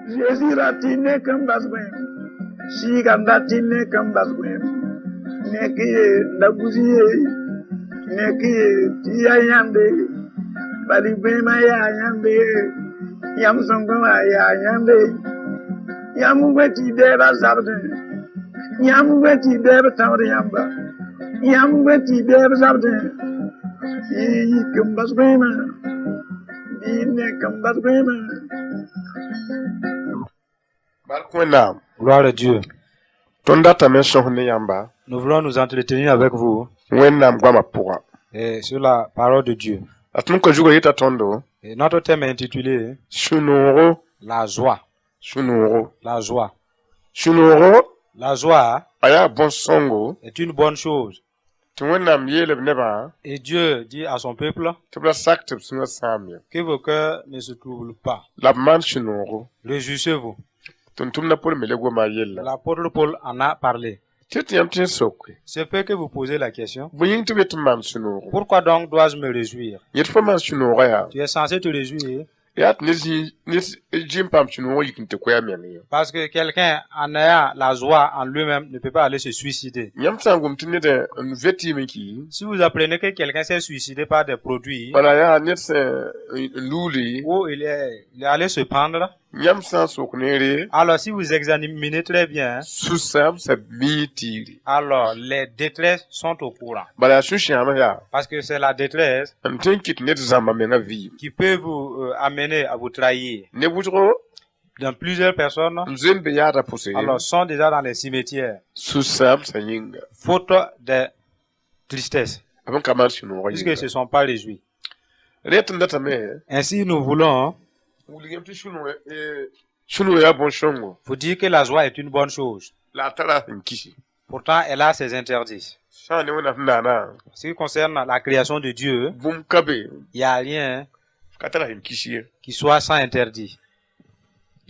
Zeezi ra tɩ nek n bas bõe, sɩɩga n dat tɩ nek n bas bõe, nek ye la buzi ye, nek ye tɩ ya yãmbe, bal bõema yaa yãmbe, yãmb sõngẽ wã yaa yãmbe, yãmb n goe tɩ y bɛɛba zabdẽ, yãmb n goe tɩ y bɛɛb tãood yãmba, yãmb n goe tɩ y bɛɛb zabdẽ, y yik n bas bõema, bɩ nek n bas bõema. Bark Wẽnnaam. Gloire à Dieu. Tõnd datame sõs ne yãmba Nous voulons nous entretenir avec vous Wẽnnaam goamã pʋga. Et sur la parole de Dieu. La tõnd ka zugã yeta tõndo Et notre thème est intitulé sũ-noogo. La joie. Sũ-noogo. La joie. Sũ-noogo La joie a yaa bõn-sõngo est une bonne chose. Tɩ Wẽnnaam yeel b nebã Et Dieu dit à son peuple tɩ b ra sak tɩ b sũyã sãam ye. Que vos cœurs ne se troublent pas. La b maan sũ-noogo. Réjouissez-vous. Tʋm-tʋmdã Pol me le goma a yella. L'apôtre Paul en a parlé. Tɩ tɩ yãmb tɩ n soke. C'est peu que vous posez la question. Bõe yĩng tɩ b yet tɩ m maan sũ-noogo? Pourquoi donc dois-je me réjouir? Yet fo maan sũ-noogã yaa. Tu es censé te réjouir Yaa tɩ ned zĩ n paam sũ-noogã yik n tɩ koɛ a meng ye. Parce que quelqu'un en ayant la joie en lui-même ne peut pas aller se suicider. Yãmb sã n gom tɩ ned n vet tɩɩm n ki, Si vous apprenez que quelqu'un s'est suicidé par des produits bala yaa ned sẽn n luuli, ou il est allé se pendre, yãmb sã n sok neere, alors si vous examinez très bien, sũ-sãam sã mii tiiri. Alors les détresses sont au courant. Bala yaa sũ-sãamã yaa Parce que c'est la détresse n tõe n kɩt ned zãmba menga vɩɩm. Qui peut vous amener à vous trahir. Neb wʋsgo Dans plusieurs personnes, n zoe n be yaadã pʋse alors sont déjà dans les cimetières, sũ-sãam sã yĩnga. Faute de tristesse, B n ka maan sũ-noogã puisqu'ils ne yĩnga. se sont pas réjouis. Rẽ tɩ n datame Ainsi, nous voulons wilg tɩ sũ-noog yaa bõn-sõngo. Vous dire que la joie est une bonne chose. La a tara n kisi. Pourtant, elle a ses interdits. Sã n ne Wẽnnaam sẽn naana, En ce qui concerne la création de Dieu, bũmb ka be il n'y a rien ka tara sẽn kis ye. Qui soit sans interdit.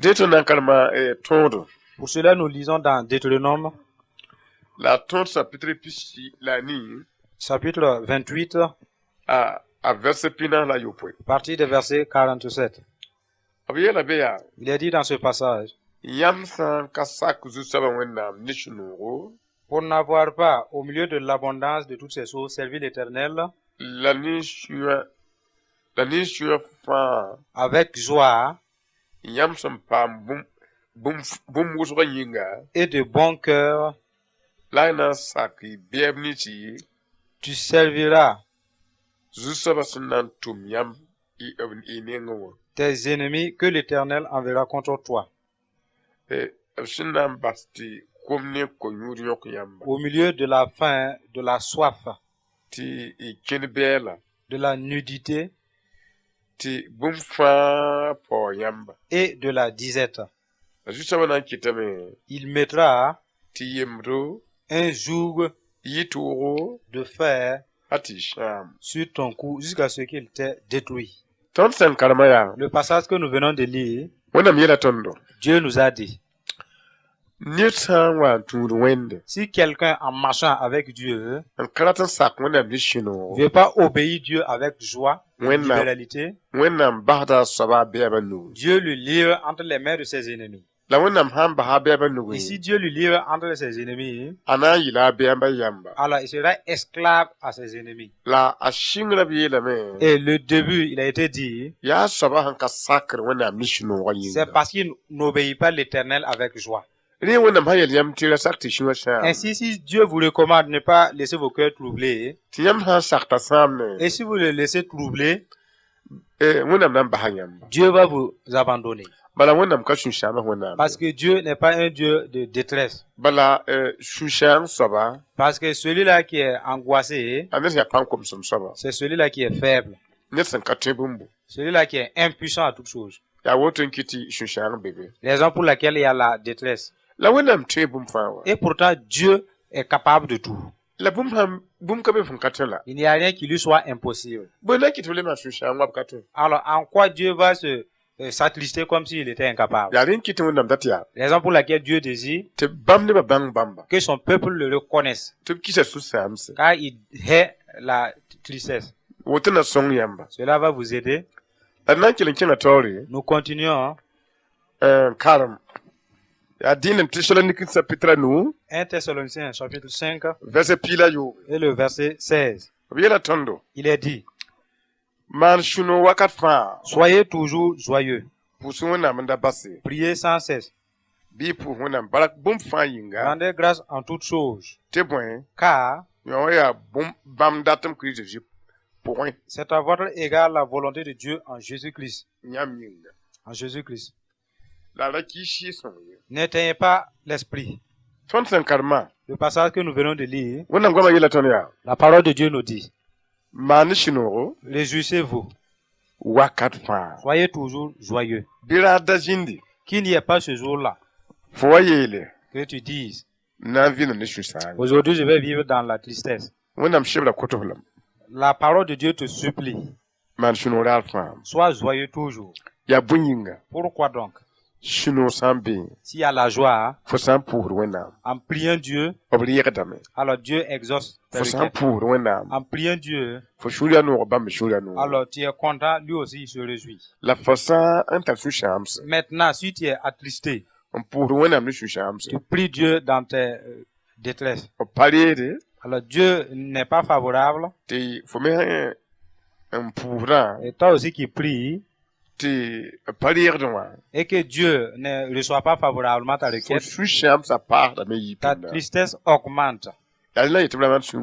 Dẽ tõnd na n karema tõodo. Pour cela, nous lisons dans Deutéronome, La tõod chapitre pisi la nii, chapitre 28, a verset 47. À partir du verset 47. B yeela be yaa: Il est dit dans ce passage, yãmb sã n ka sak zu-soabã Wẽnnaam ne sũ-noogo, pour n'avoir pas, au milieu de l'abondance de toutes ces choses, servi l'Éternel la nin-sũyã fãa avec joie yãmb sẽn paam bũmb wʋsgã yĩnga, et de bon cœur, la y na n sak y bɛɛb ninsi tu serviras zu-soabã sẽn na n tʋm yãmb y nengẽ wã, tes ennemis que l'Éternel enverra contre toi, b sẽn na n bas tɩ kom ne ko-yũud yõk yãmba, au milieu de la faim, de la soif, tɩ y kẽn bɛɛla, de la nudité tɩ bũmb fãa paoog yãmba. Et de la disette. La zu-soabã na n kɩtame Il mettra tɩ yembdo un joug yɩ toogo de fer hal tɩ y sãam. Sur ton cou jusqu'à ce qu'il t'ait détruit. Tõnd sẽn karema yaa, Le passage que nous venons de lire, Wẽnnaam yeela tõndo, Dieu nous a dit, ned sã n wa n tũud Wẽnde, si quelqu'un en marchant avec Dieu n ka rat n sak Wẽnnaam ne sũ-noogo, ne veut pas obéir Dieu avec joie, Wẽnnaam libéralité, Wẽnnaam basda a soaba a bɛɛbã nugẽ. Dieu le livre entre les mains de ses ennemis. La Wẽnnaam sã n basa a bɛɛbã Et nugẽ, si Dieu le livre entre ses ennemis, a na n yɩla a bɛɛmbã yamba. Alors il sera esclave à ses ennemis. La a sɩngrã b yeelame, Et le début, il a été dit, yaa soabã sẽn ka sakr Wẽnnaam ne sũ-noogã c'est yĩnga. Parce qu'il n'obéit pas l'Éternel avec joie. Rẽ Wẽnnaam sã yel yãmb tɩ ra sak tɩ sũyã sãam, Ainsi, si Dieu vous recommande de ne pas laisser vos cœurs troublés, tɩ yãmb sã n sakta sãamne, et si vous le laissez troubler, Wẽnnaam na n basa yãmba. Dieu va vous abandonner. Bala Wẽnnaam ka sũ-sãamã Wẽnnaam. Parce que Dieu n'est pas un Dieu de détresse. Bala sũ-sãam soaba, Parce que celui-là qui est angoissé, a ned yaa pãn-komsem soaba, c'est celui-là qui est faible. Ned sẽn ka tõe bũmbu. Celui-là qui est impuissant à toutes choses. Yaa woto n kɩt tɩ sũ-sãang be be. Raison pour laquelle il y a la détresse. La Wẽnnaam tõe bũmb fãa wã. Et pourtant, Dieu est capable de tout. La bũmb sãn bũmb ka be sẽn ka tõe la. Il n'y a rien qui lui soit impossible. Bõe na n kɩt tɩ b le maan sũ-sãang wa b ka tõe? Alors, en quoi Dieu va se s'attrister comme s'il était incapable? Yaa rẽ n kɩt tɩ Wẽnnaam dat yaa Raison pour laquelle Dieu désire tɩ bãmb nebã bãng bãmba, que son peuple le reconnaisse, tɩ b kisa sũ-sãamse. Car il hait la tristesse. Woto na sõng yãmba. Cela va vous aider. La d na n kell n kẽnga taoore. Nous continuons. N karem yaa dĩinem Tesaloniki sapitra nu 1 Thessaloniciens chapitre 5 verset 13 et le verset 16. B yeela tõndo Il est dit, maan sũ-noog wakat fãa soyez toujours joyeux, pʋʋs Wẽnnaam n da base priez sans cesse, bɩ y pʋʋs Wẽnnaam barak bũmb fãa yĩnga rendez grâce en toutes choses, tɩ bõe car yõ wã yaa bũmb bãmb datem Kirist Zezi pʋgẽ c'est à votre égard la volonté de Dieu en Jésus-Christ. Yãmb yĩnga En Jésus-Christ. La ra kɩ sɩɩg-sõng ye N'éteignez pas l'esprit. Tõnd sẽn karemã Le passage que nous venons de lire, Wẽnnaam goamã yeela tõnd yaa la parole de Dieu nous dit, maan ne sũ-noogo réjouissez-vous, wakat fãa soyez toujours joyeux. Bɩ raad da zĩndi Qu'il n'y ait pas ce jour-là fo wa yeele que tu dises, n na n vɩɩmda ne sũ-sãang aujourd'hui je vais vivre dans la tristesse. Wẽnnaam sebra kotos lame La parole de Dieu te supplie, maan sũ-noog raar fãa sois joyeux toujours. Yaa bõe yĩnga Pourquoi donc? Sũ-noog sã n be S'il y a la joie, fo sã n pʋʋsd Wẽnnaam en priant Dieu, b reegdame alors Dieu exauce tes fo sã n requêtes. Pʋʋsd Wẽnnaam En priant Dieu, fo sũur yaa noog bãmb sũur yaa noog alors tu es content, lui aussi il se réjouit. La fo sã n tar sũ-sãamse Maintenant, si tu es attristé, n pʋʋsd Wẽnnaam ne sũ-sãamse tu pries Dieu dans tes détresses. B pa reede Alors Dieu n'est pas favorable. Tɩ fo me n pʋʋsdã Et toi aussi qui pries tɩ b pa reegdẽ wã et que Dieu ne reçoit pas favorablement ta fo requête, sũ-sãamsã paasdame yɩ ta pĩnda tristesse augmente. Yaa rẽ la yetɩ b ra maan sũ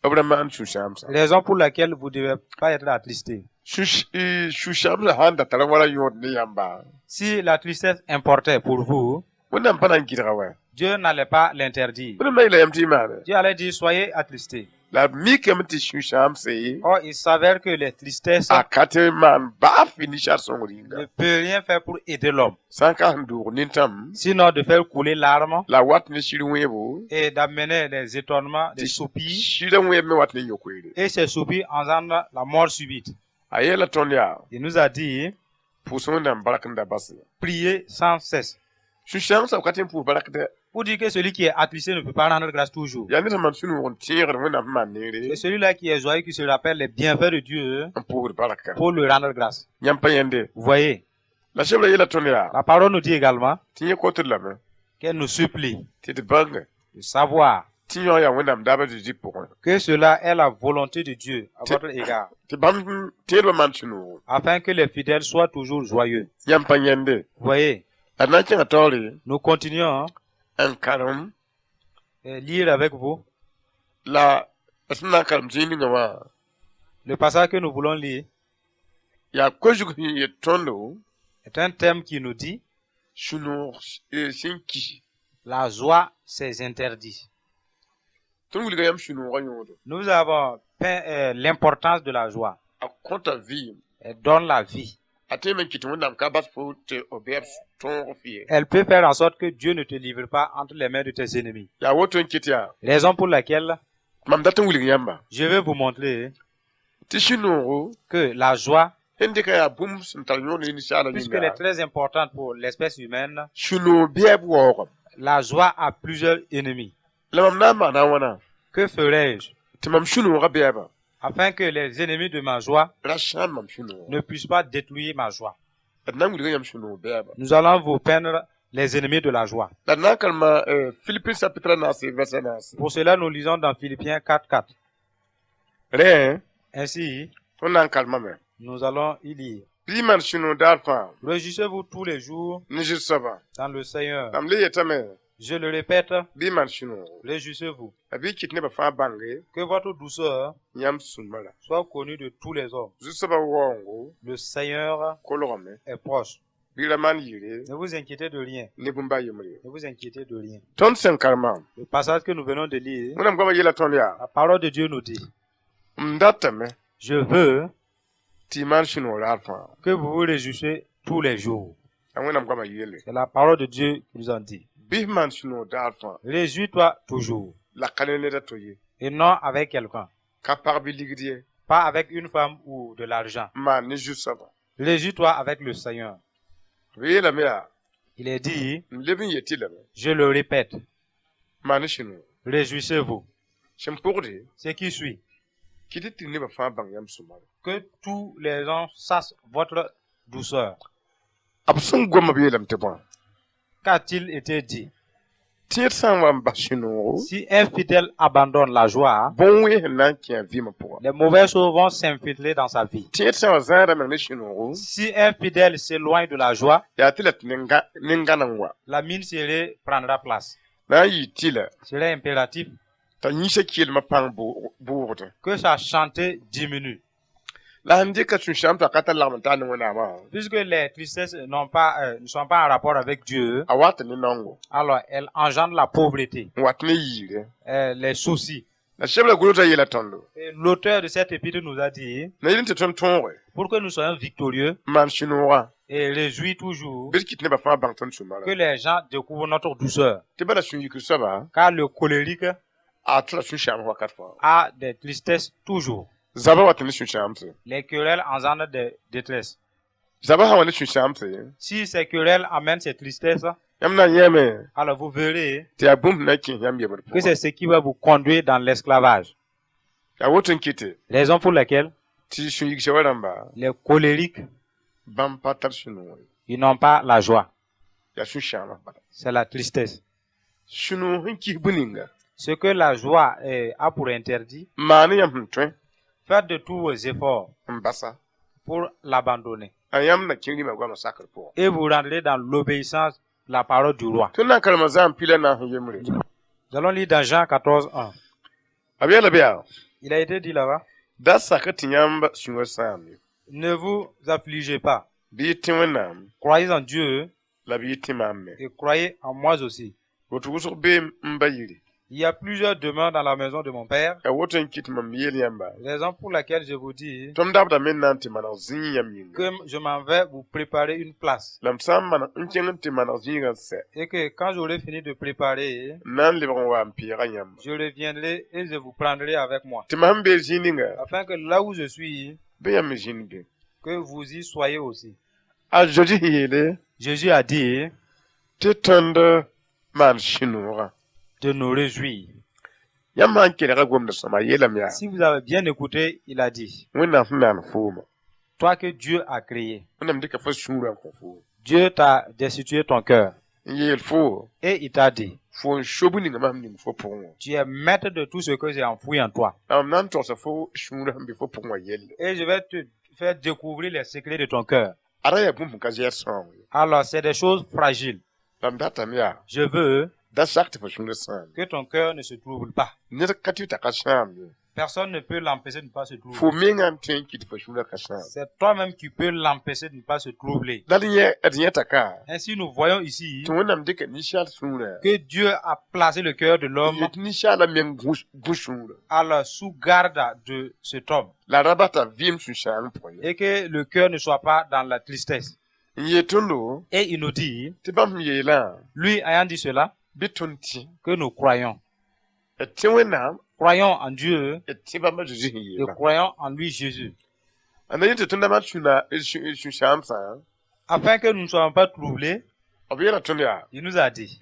b ra maan sũ-sãamsã Raison pour laquelle vous ne devez pas être attristé. Sũ-sãamsã sãn da tara wala yõod ne yãmba Si la tristesse importait pour vous, Wẽnnaam pa na n gɩdga wa Dieu n'allait pas l'interdire. Wẽnnaam na yeela yãmb tɩ y maane Dieu allait dire soyez attristés. La b mikame tɩ sũ-sãamse Or, il s'avère que les tristesses a ka tɩ maan baa fɩ ninsaar sõngr yĩnga ne peut rien faire pour aider l'homme. Sã n ka sẽn doog nintãm Sinon, de faire couler larmes la wat ne sɩr wẽebo et d'amener des étonnements, des tɩ soupirs. sɩrã wẽeb me wat ne yokoeere Et ces soupirs engendrent la mort subite. A yeela tõnd yaa Il nous a dit, pʋʋs Wẽnnaam barak n da base priez sans cesse. Sũ-sãamsã b ka tɩ n pʋʋs barak dɛ Pour dire que celui qui est attristé ne peut pas rendre grâce toujours. Yaa ned sẽn maan sũ-noog n tẽegd Wẽnnaam sẽn maan neere C'est celui-là qui est joyeux, qui se rappelle les bienfaits de Dieu n pʋʋsd baraka pour lui rendre grâce. Yãmb pa yẽnde Vous voyez, la sebra yeela tõnd yaa la parole nous dit également tɩ yẽ kotd lame qu'elle nous supplie tɩ d bãnga de savoir tɩ yõ yaa Wẽnnaam daaba Zezi pʋgẽ que cela est la volonté de Dieu à Tɩ votre égard, tɩ bãmb tẽedbã maan sũ-noogo afin que les fidèles soient toujours joyeux. Yãmb pa yẽnde Vous voyez, la d na n kẽngã taoore nous continuons n karem à lire avec vous la d sẽn na n karem zĩig ninga wã le passage que nous voulons lire yaa koe-zug sẽn yet tõndo est un thème qui nous dit sũ-noog sẽn kis la joie, c'est interdit. Tõnd wilga yãmb sũ-noogã yõodo Nous avons peint l'importance de la joie. A kõta vɩɩm Elle donne la vie. A tõe me n kɩt tɩ Wẽnnaam ka bas fo tɩ b bɛɛb tõog f ye Elle peut faire en sorte que Dieu ne te livre pas entre les mains de tes ennemis. Yaa woto n kɩt yaa Raison pour laquelle mam dat n wilg yãmba je vais vous montrer tɩ sũ-noogo que la joie, sẽn dɩka yaa bũmb sẽn tar yõod ne ninsaala puisqu'elle est yĩnga très importante pour l'espèce humaine, sũ-noog bɛɛb waoogame la joie a plusieurs ennemis. La mam na n maana a wãna Que ferais-je tɩ mam sũ-noogã bɛɛbã afin que les ennemis de ma joie ra sãam mam sũ-noogã ne puissent pas détruire ma joie? D na n wilga yãmb sũ-noog bɛɛba Nous allons vous peindre les ennemis de la joie. La d na n karema Philippin sapitra naase vɛrsa naase Pour cela, nous lisons dans Philippiens 4, 4. Rẽ Ainsi, tõnd na n karemame nous allons y lire. Bɩ y maan sũ-noog daar fãa Réjouissez-vous tous les jours ne Zu-soabã dans le Seigneur. Mam le yetame Je le répète, bɩ y maan sũ-noogo réjouissez-vous. La bɩ y kɩt nebã fãa bãnge Que votre douceur yãmb sũmba la soit connue de tous les hommes. Zu-soabã waoongo Le Seigneur kolgame est proche. Bɩ ra maan yɩɩre Ne vous inquiétez de rien. Ne bũmb a yembre Ne vous inquiétez de rien. Tõnd sẽn karemã Le passage que nous venons de lire, Wẽnnaam goamã yeela tõnd yaa la parole de Dieu nous dit, m datame je veux tɩ y maan sũ-noog raar fãa que vous vous réjouissiez tous les jours. A Wẽnnaam goamã yeele C'est la parole de Dieu qui nous en dit. Bɩ f maan sũ-noog daar fãa Réjouis-toi toujours la ka ne ned a to ye et non avec quelqu'un, ka pag bɩ ligd ye pas avec une femme ou de l'argent. N maan ne Zu-soabã Réjouis-toi avec le Seigneur. B yeelame yaa Il est dit, m leb n yet-y lame je le répète, maan ne sũ-noogo réjouissez-vous. Sẽn pʋgde Ce qui suit, kɩt tɩ nebã fãa bãng yãmb sũ-mara que tous les gens sachent votre douceur. B sẽn goma b yeelame tɩ bõe? Qu'a-t-il été dit? Tẽed sã n wa n bas sũ-noogo, Si un fidèle abandonne la joie, bõn-wẽns sẽn na n kẽ a vɩɩmã pʋga. Les mauvaises choses vont s'infiltrer dans sa vie. Tẽed sã n wa zãada meng ne sũ-noogo, Si un fidèle s'éloigne de la joie, yaa tɩ la tɩ nin-gãn n wa. La mine scellée prendra place. Na n yɩ tɩla Serait impératif t'a yĩsã keelmã pãng bʋʋgdẽ. Que sa santé diminue. La sẽn dɩka sũ-sãamsã ka tar lagm n taa ne Wẽnnaamã, Puisque les tristesses ne sont pas en rapport avec Dieu, a wat ne naongo, alors elles engendrent la pauvreté, n wat ne yiire. Les soucis. La sebra gʋlsã yeela tõndo. Et l'auteur de cette épître nous a dit, Na yel tɩ tõnd tõoge pour que nous soyons victorieux n maan sũ-noogã, et réjouis toujours, bɩ d kɩt nebã fãa bãng tõnd sũ-marã. Que les gens découvrent notre douceur. Tɩ bala sũ-yikr soaba, Car le colérique a tʋra sũ-sãams wakat fãa. A des tristesses toujours. Zabã wat ne sũ-sãamse. Les querelles engendrent des détresses. Zabã sã wa ne sũ-sãamse, Si ces querelles amènent ces tristesses, yãmb na n yãame alors vous verrez tɩ yaa bũmb na n kẽes yãmb yembr que pʋgã. C'est ce qui va vous conduire dans l'esclavage. Yaa woto n kɩte Raison pour laquelle tɩ sũ-yigsã wa rãmba, les colériques, bãmb pa tar sũ-noog ye. Ils n'ont pas la joie. Yaa sũ-sãamã bala. C'est la tristesse. Sũ-noog sẽn kis bũ-ninga, Ce que la joie a pour interdit, n maan yãmb sẽn tõe faites de tous vos efforts n basa, pour l'abandonner. A yãmb na kẽ rĩmã goamã sakr pʋgã. Et vous rendrez dans l'obéissance la parole du roi. Tõnd na n karema zãam pila naas n yembre. Nous allons lire dans Jean 14, 1. B yeela bɩ yaa, Il a été dit là-bas, da sak tɩ yãmb sũurã sãam ye. Ne vous affligez pas. Bɩ y tẽ Wẽnnaam Croyez en Dieu la bɩ y tẽ maam me. Et croyez en moi aussi. Woto wʋsg bee m ba yiri. Il y a plusieurs demeures dans la maison de mon père. Yaa woto n kɩt mam yeel yãmba. Raison pour laquelle je vous dis Tõm dabdame n na n tɩ maneg zĩig yãmb yĩnga. Que je m'en vais vous préparer une place. La m sã n maneg n kẽng n tɩ maneg zĩigã n sɛ, Et que quand j'aurai fini de préparer, n na n lebg n wa n peega yãmba. Je reviendrai et je vous prendrai avec moi. Tɩ mam sẽn bee zĩig ninga, Afin que là où je suis, bɩ yãmb me zĩnd be. Que vous y soyez aussi. A Zeezi sẽn yeele Jésus a dit tɩ tõnd maan sũ-noogã. De nous réjouir. Yãmb sã n kelga gomd sõma, a yeelame yaa, Si vous avez bien écouté, il a dit, Wẽnnaam sẽn maan fooma, toi que Dieu a créé, Wẽnnaam dɩka fo sũurã n kõ foom. Dieu t'a destitué ton cœur. N yeel fo, Et il t'a dit, fo n so bũ-ninga mam ning fo pʋgẽ wã. Tu es maître de tout ce que j'ai enfoui en toi. La mam na n togsa fo sũurã sẽn be fo pʋgẽ wã yelle. Et je vais te faire découvrir les secrets de ton cœur. Ada yaa bũmb sẽn ka zɛɛd sãoong ye. Alors, c'est des choses fragiles. La m datame yaa, Je veux da sak tɩ fo sũurã sãam. Que ton cœur ne se trouble pas. Ned ka tɩ t'a ka sãam ye. Personne ne peut l'empêcher de ne pas se troubler. Fo mengã n tõe n kɩt fo sũurã ka sãam. C'est toi-même qui peux l'empêcher de ne pas se troubler. La d yẽ d yẽta ka Ainsi, nous voyons ici tɩ Wẽnnaam dɩka ninsaal sũurã que Dieu a placé le cœur de l'homme yet ninsaalã meng gũ sũurã à la sous-garde de cet homme la ra bata vɩɩm sũ-sãang pʋgẽ ye. Et que le cœur ne soit pas dans la tristesse. N yeel tõndo Et il nous dit, tɩ bãmb sẽn yeelã, lui ayant dit cela, bɩ tõnd tẽ que nous croyons. D tẽ Wẽnnaam Croyons en Dieu d tẽ bãmb a Zeezi sẽn et yeelã. Croyons en lui Jésus. A na yẽ tɩ tõnd maan sũna sũ-sãamsã, Afin que nous ne soyons pas troublés, b yeela tõnd yaa, il nous a dit,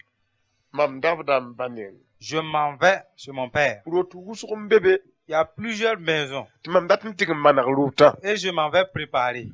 mam dabda m ba neng. Je m'en vais chez mon père. Rot wʋsg n be be Il y a plusieurs maisons tɩ mam dat n tɩg n maneg rʋʋtã et je m'en vais préparer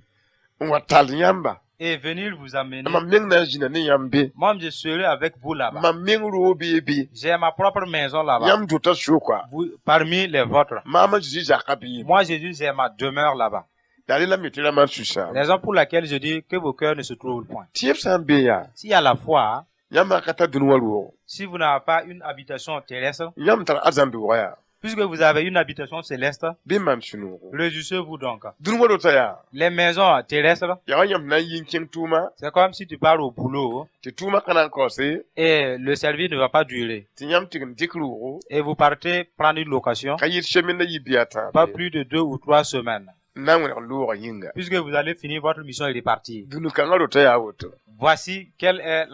n wa tall yãmba. Et venir vous amener. Mam meng na n zĩna ne yãmb be. Moi, je serai avec vous là-bas. Mam meng roog bee be. J'ai ma propre maison là-bas. Yãmb dota sʋka. Vous, parmi les vôtres. Maam a Zeezi zaka bee. Moi, Jésus, j'ai ma demeure là-bas. Yaa rẽ la me tɩ ra maan sũ-sãam. Raison pour laquelle je dis que vos cœurs ne se troublent point. Tẽeb sã n be yaa, S'il y a la foi, yãmb sã ka tar dũni wã roogo, si vous n'avez pas une habitation terrestre, yãmb tar arzãn doogã yaa, puisque vous avez une habitation céleste, bɩ n maan sũ-noogo. Réjouissez-vous donc. Dũni wã rota yaa, Les maisons terrestres, yaa wa yãmb na n yi n kẽng tʋʋma, c'est comme si tu pars au boulot tɩ tʋʋmã ka na n kaoose, et le service ne va pas durer. Tɩ yãmb tɩg n dɩk roogo, Et vous partez prendre une location, ka yɩɩd semaine la yi-biya tãab pas plus de 2 ou 3 semaines, n na n wẽneg loogã yĩnga. Puisque vous allez finir votre mission et repartir. Dũni kãngã rota yaa woto. Voici quelles est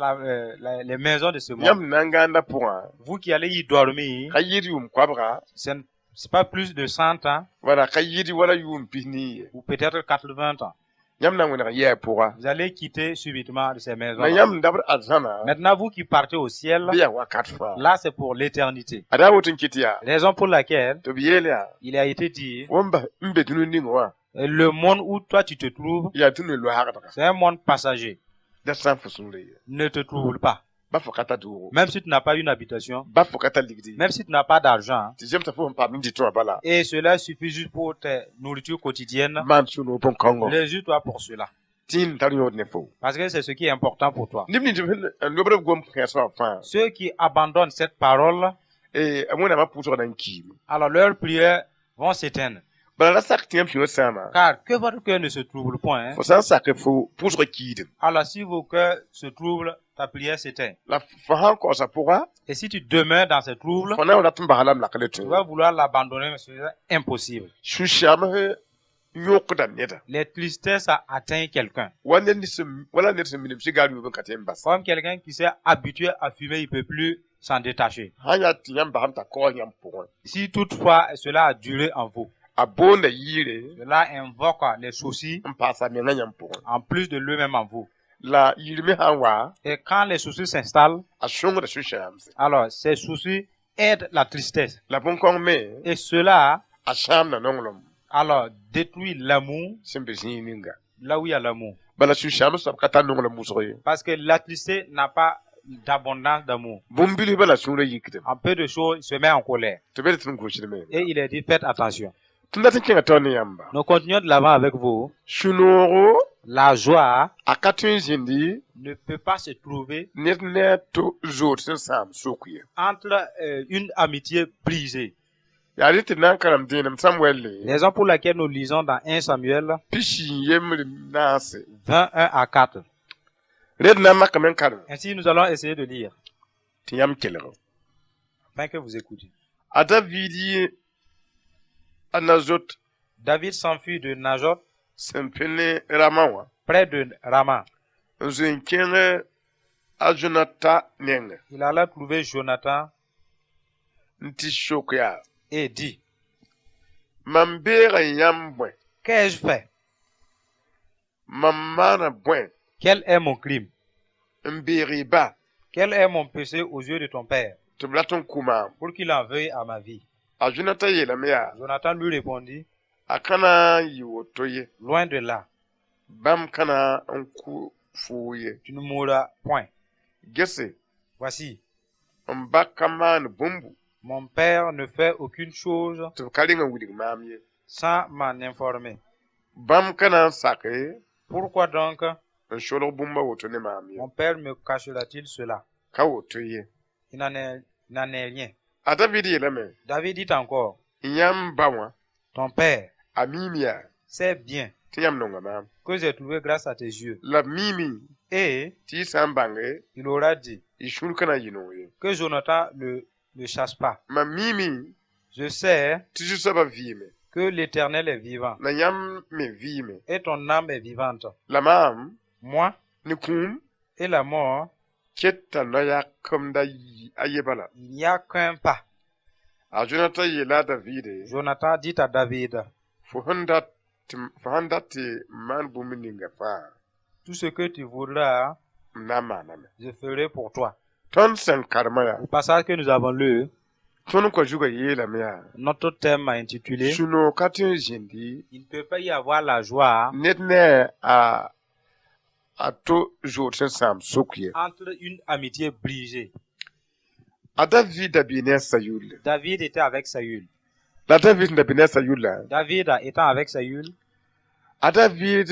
les maisons de ce monde. Yãmb na n gãanda pʋgã, Vous qui allez y dormir, ka yɩɩd yʋʋm koabga, ce n'est pas plus de 100 ans wala ka yɩɩd wala yʋʋm pis-nii ye. Ou peut-être 80 ans. Yãmb na n wẽneg yɛɛ pʋga. Vous allez quitter subitement de ces maisons. La yãmb dabd arzãna, Maintenant, vous qui partez au ciel, bɩ yaa wakat fãa. Là, c'est pour l'éternité. A daa woto n kɩt yaa, Raison pour laquelle tɩ b yeel yaa, il a été dit, fo n bas n be dũni ning wã, le monde où toi tu te trouves, yaa dũni loaagdga. C'est un monde passager. Da sã n fo sũurã ye. Ne te trouble pas. Ba fo ka tar doogo. Même si tu n'as pas une habitation, Ba fo ka tar ligdi. Même si tu n'as pas d'argent, Tɩ zemsa fo sẽn paam n dɩtẽ wã bala. Et cela suffit juste pour tes nourritures quotidiennes, Maan sũ-noog bõn-kãongɔ. Réjouis-toi pour cela. Tɩ yẽnd tar yõod ne fo. Parce que c'est ce qui est important pour toi. Neb nins sẽn n lobd b gom kẽes wã fãa. Ceux qui abandonnent cette parole, Eh, a Wẽnnaamã pʋʋsgã na n kiime. Alors leurs prières vont s'éteindre. Bala ra sak tɩ yãmb sũurã sãama. Car que votre cœur ne se trouble point, hein. Fo sã n sak fo pʋʋsgã kiidem. Alors si vos cœurs se troublent, ta prière s'éteint. La fo sã n kaoosa pʋga, Et si tu demeures dans ces troubles, fo na n rat n basa la m lak le tu tõe. Vas vouloir l'abandonner, mais c'est impossible. Sũ-sãams yõkda neda. Les tristesses atteignent quelqu'un. Wa ned sẽn wala ned sẽn minim sigar yʋʋb n ka tõe n bas. Comme quelqu'un qui s'est habitué à fumer, il ne peut plus s'en détacher. Sã n yaa tɩ yãmb basam t'a kaoos yãmb pʋgẽ. Si toutefois cela a duré en vous, A boonda yɩɩre cela invoque les soucis n paasa menga yãmb pʋgẽ. En plus de lui-même en vous. La yir me sã n wa, Et quand les soucis s'installent, a sõngda sũ-sãamse. Alors ces soucis aident la tristesse. La bõn-kãong me, Et cela, a sãamda nonglem alors, détruit l'amour sẽn be zĩig ninga. Là où il y a l'amour. Bala sũ-sãams soab ka tar nonglem wʋsg ye. Parce que la tristesse n'a pas d'abondance d'amour. Bũmb bilf bala sũurã yikdem. En peu de choses, il se met en colère. Tɩ be tɩ n gʋsdme. Et il est dit, faites attention. Tɩ n dat n kẽngã taoor ne yãmba. Nous continuons de l'avant avec vous. Sũ-noogo La joie a ka tõe n zĩndi ne peut pas se trouver ned ne a to zood sẽn sãam sok ye. Entre une amitié brisée. Yaa rẽ tɩ d na n karem dẽenem Samuɛl le Raison pour laquelle nous lisons dans 1 Samuel 21 naase. 21 à 4. Rẽ d na n makame n karem Ainsi, nous allons essayer de lire tɩ yãmb kelg. Afin que vous écoutiez. A David yɩ a Nazot David s'enfuit de Najot sẽn pẽ ne Rama wã près de Rama. N zoe n kẽng a Zonata nengẽ Il alla trouver Jonathan n tɩ sok yaa et dit, mam beega yãmb bõe Qu'ai-je fait? Mam maana bõe Quel est mon crime? N beeg y ba Quel est mon péché aux yeux de ton père tɩ b rat n kʋ maam pour qu'il en veuille à ma vie? A Zonata yeelame yaa Jonathan lui répondit, a ka na n yɩ woto ye Loin de là, bãmb ka na n kʋ foo ye tu ne mourras point. Gese Voici, n ba ka maan bũmbu mon père ne fait aucune chose tɩ b ka reng n wilg maam ye sans m'en informer. Bãmb ka na n sake Pourquoi donc n solg bũmb a woto ne maam ye mon père me cachera-t-il cela? Ka woto ye Il n'en est rien. A David yeelame David dit encore, yãmb ba wã ton père a miime yaa sait bien tɩ yãmb nonga maam que j'ai trouvé grâce à tes yeux. La b miime Et tɩ y sã n bãnge il aura dit y sũur ka na n yɩ noog ye que Jonathan ne le chasse pas. Mam miime Je sais tɩ Zu-soabã vɩɩme que l'Éternel est vivant la yãmb me vɩɩme et ton âme est vivante. La maam Moi ne kũum et la mort, keta no-yakemda a ye bala il n'y a qu'un pas. A Jonathan yeela a Davide Jonathan dit à David, fo sẽn dat fo sãn dat tɩ n maan bũmb ninga fãa tout ce que tu voudras, m na n maaname je ferai pour toi. Tõnd sẽn karema yaa Au passage que nous avons lu, tõnd kõ zugã yeelame yaa notre thème a intitulé sũ-noog ka tõe n zĩndi Il ne peut pas y avoir la joie ned ne a to zood sẽn sãam sok ye. Entre une amitié brisée. A David da bɩ ne a Sayul David était avec Saül. La David sẽn da bɩ ne a Sayulla David étant avec Saül, a David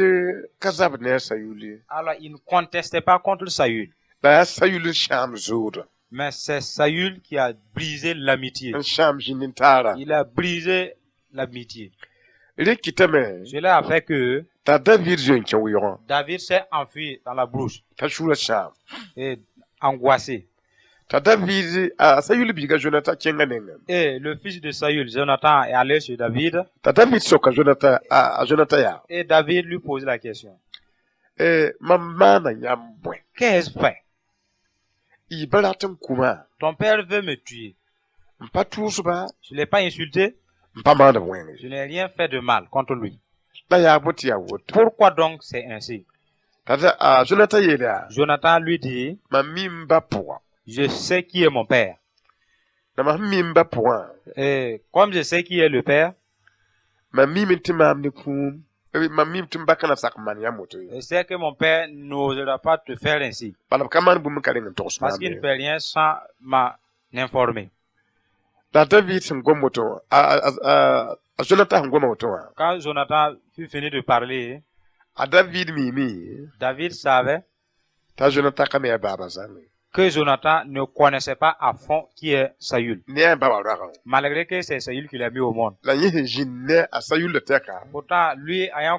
ka zabd ne a Sayul ye alors il ne contestait pas contre Saül. La yaa Sayul n sãam zoodã Mais c'est Saül qui a brisé l'amitié. N sãam zĩnd-n-taara Il a brisé l'amitié. Rẽ kɩtame Cela a fait que t'a David zoe n kẽ wɩʋgã David s'est enfui dans la brousse t'a sũurã sãam et angoissé. T'a David a Sayul biiga Jonata kẽngã nengã Et le fils de Saül, Jonathan, est allé chez David t'a David soka Jonata a Jonata yaa et David lui pose la question. Eh, mam maana yãmb bõe Qu'ai-je fait? Y ba rat n kʋma Ton père veut me tuer. N pa tʋʋsba Je ne l'ai pas insulté, n pa maand wẽng je n'ai rien fait de mal contre lui. La yaa bõ tɩ yaa woto Pourquoi donc c'est ainsi? T'a a Jonata yeel yaa Jonathan lui dit, mam mi m ba pʋga je sais qui est mon père. La mam sẽn mi m ba pʋgã Et comme je sais qui est le père, mam mime tɩ maam ne kũum Mam miime tɩ m ba ka na sak n maan yãmb woto ye. Je sais que mon père n'osera pas te faire ainsi. Bala b ka maan bũmb n ka reng n togs Parce maam qu'il ne ye. fait rien sans m'en informer. La a David sẽn gom woto wã, a Jonathan sẽn goma woto wã, Quand Jonathan fut fini de parler, a David miime David savait t'a Jonathan ka me a baaba zãnge. Que Jonathan ne connaissait pas à fond qui est Saül. Ne a ba wa roagã. Malgré que c'est Saül qui l'a mis au monde. La yẽ sẽn zĩnd ne a Sayul la tɛka, Pourtant, lui ayant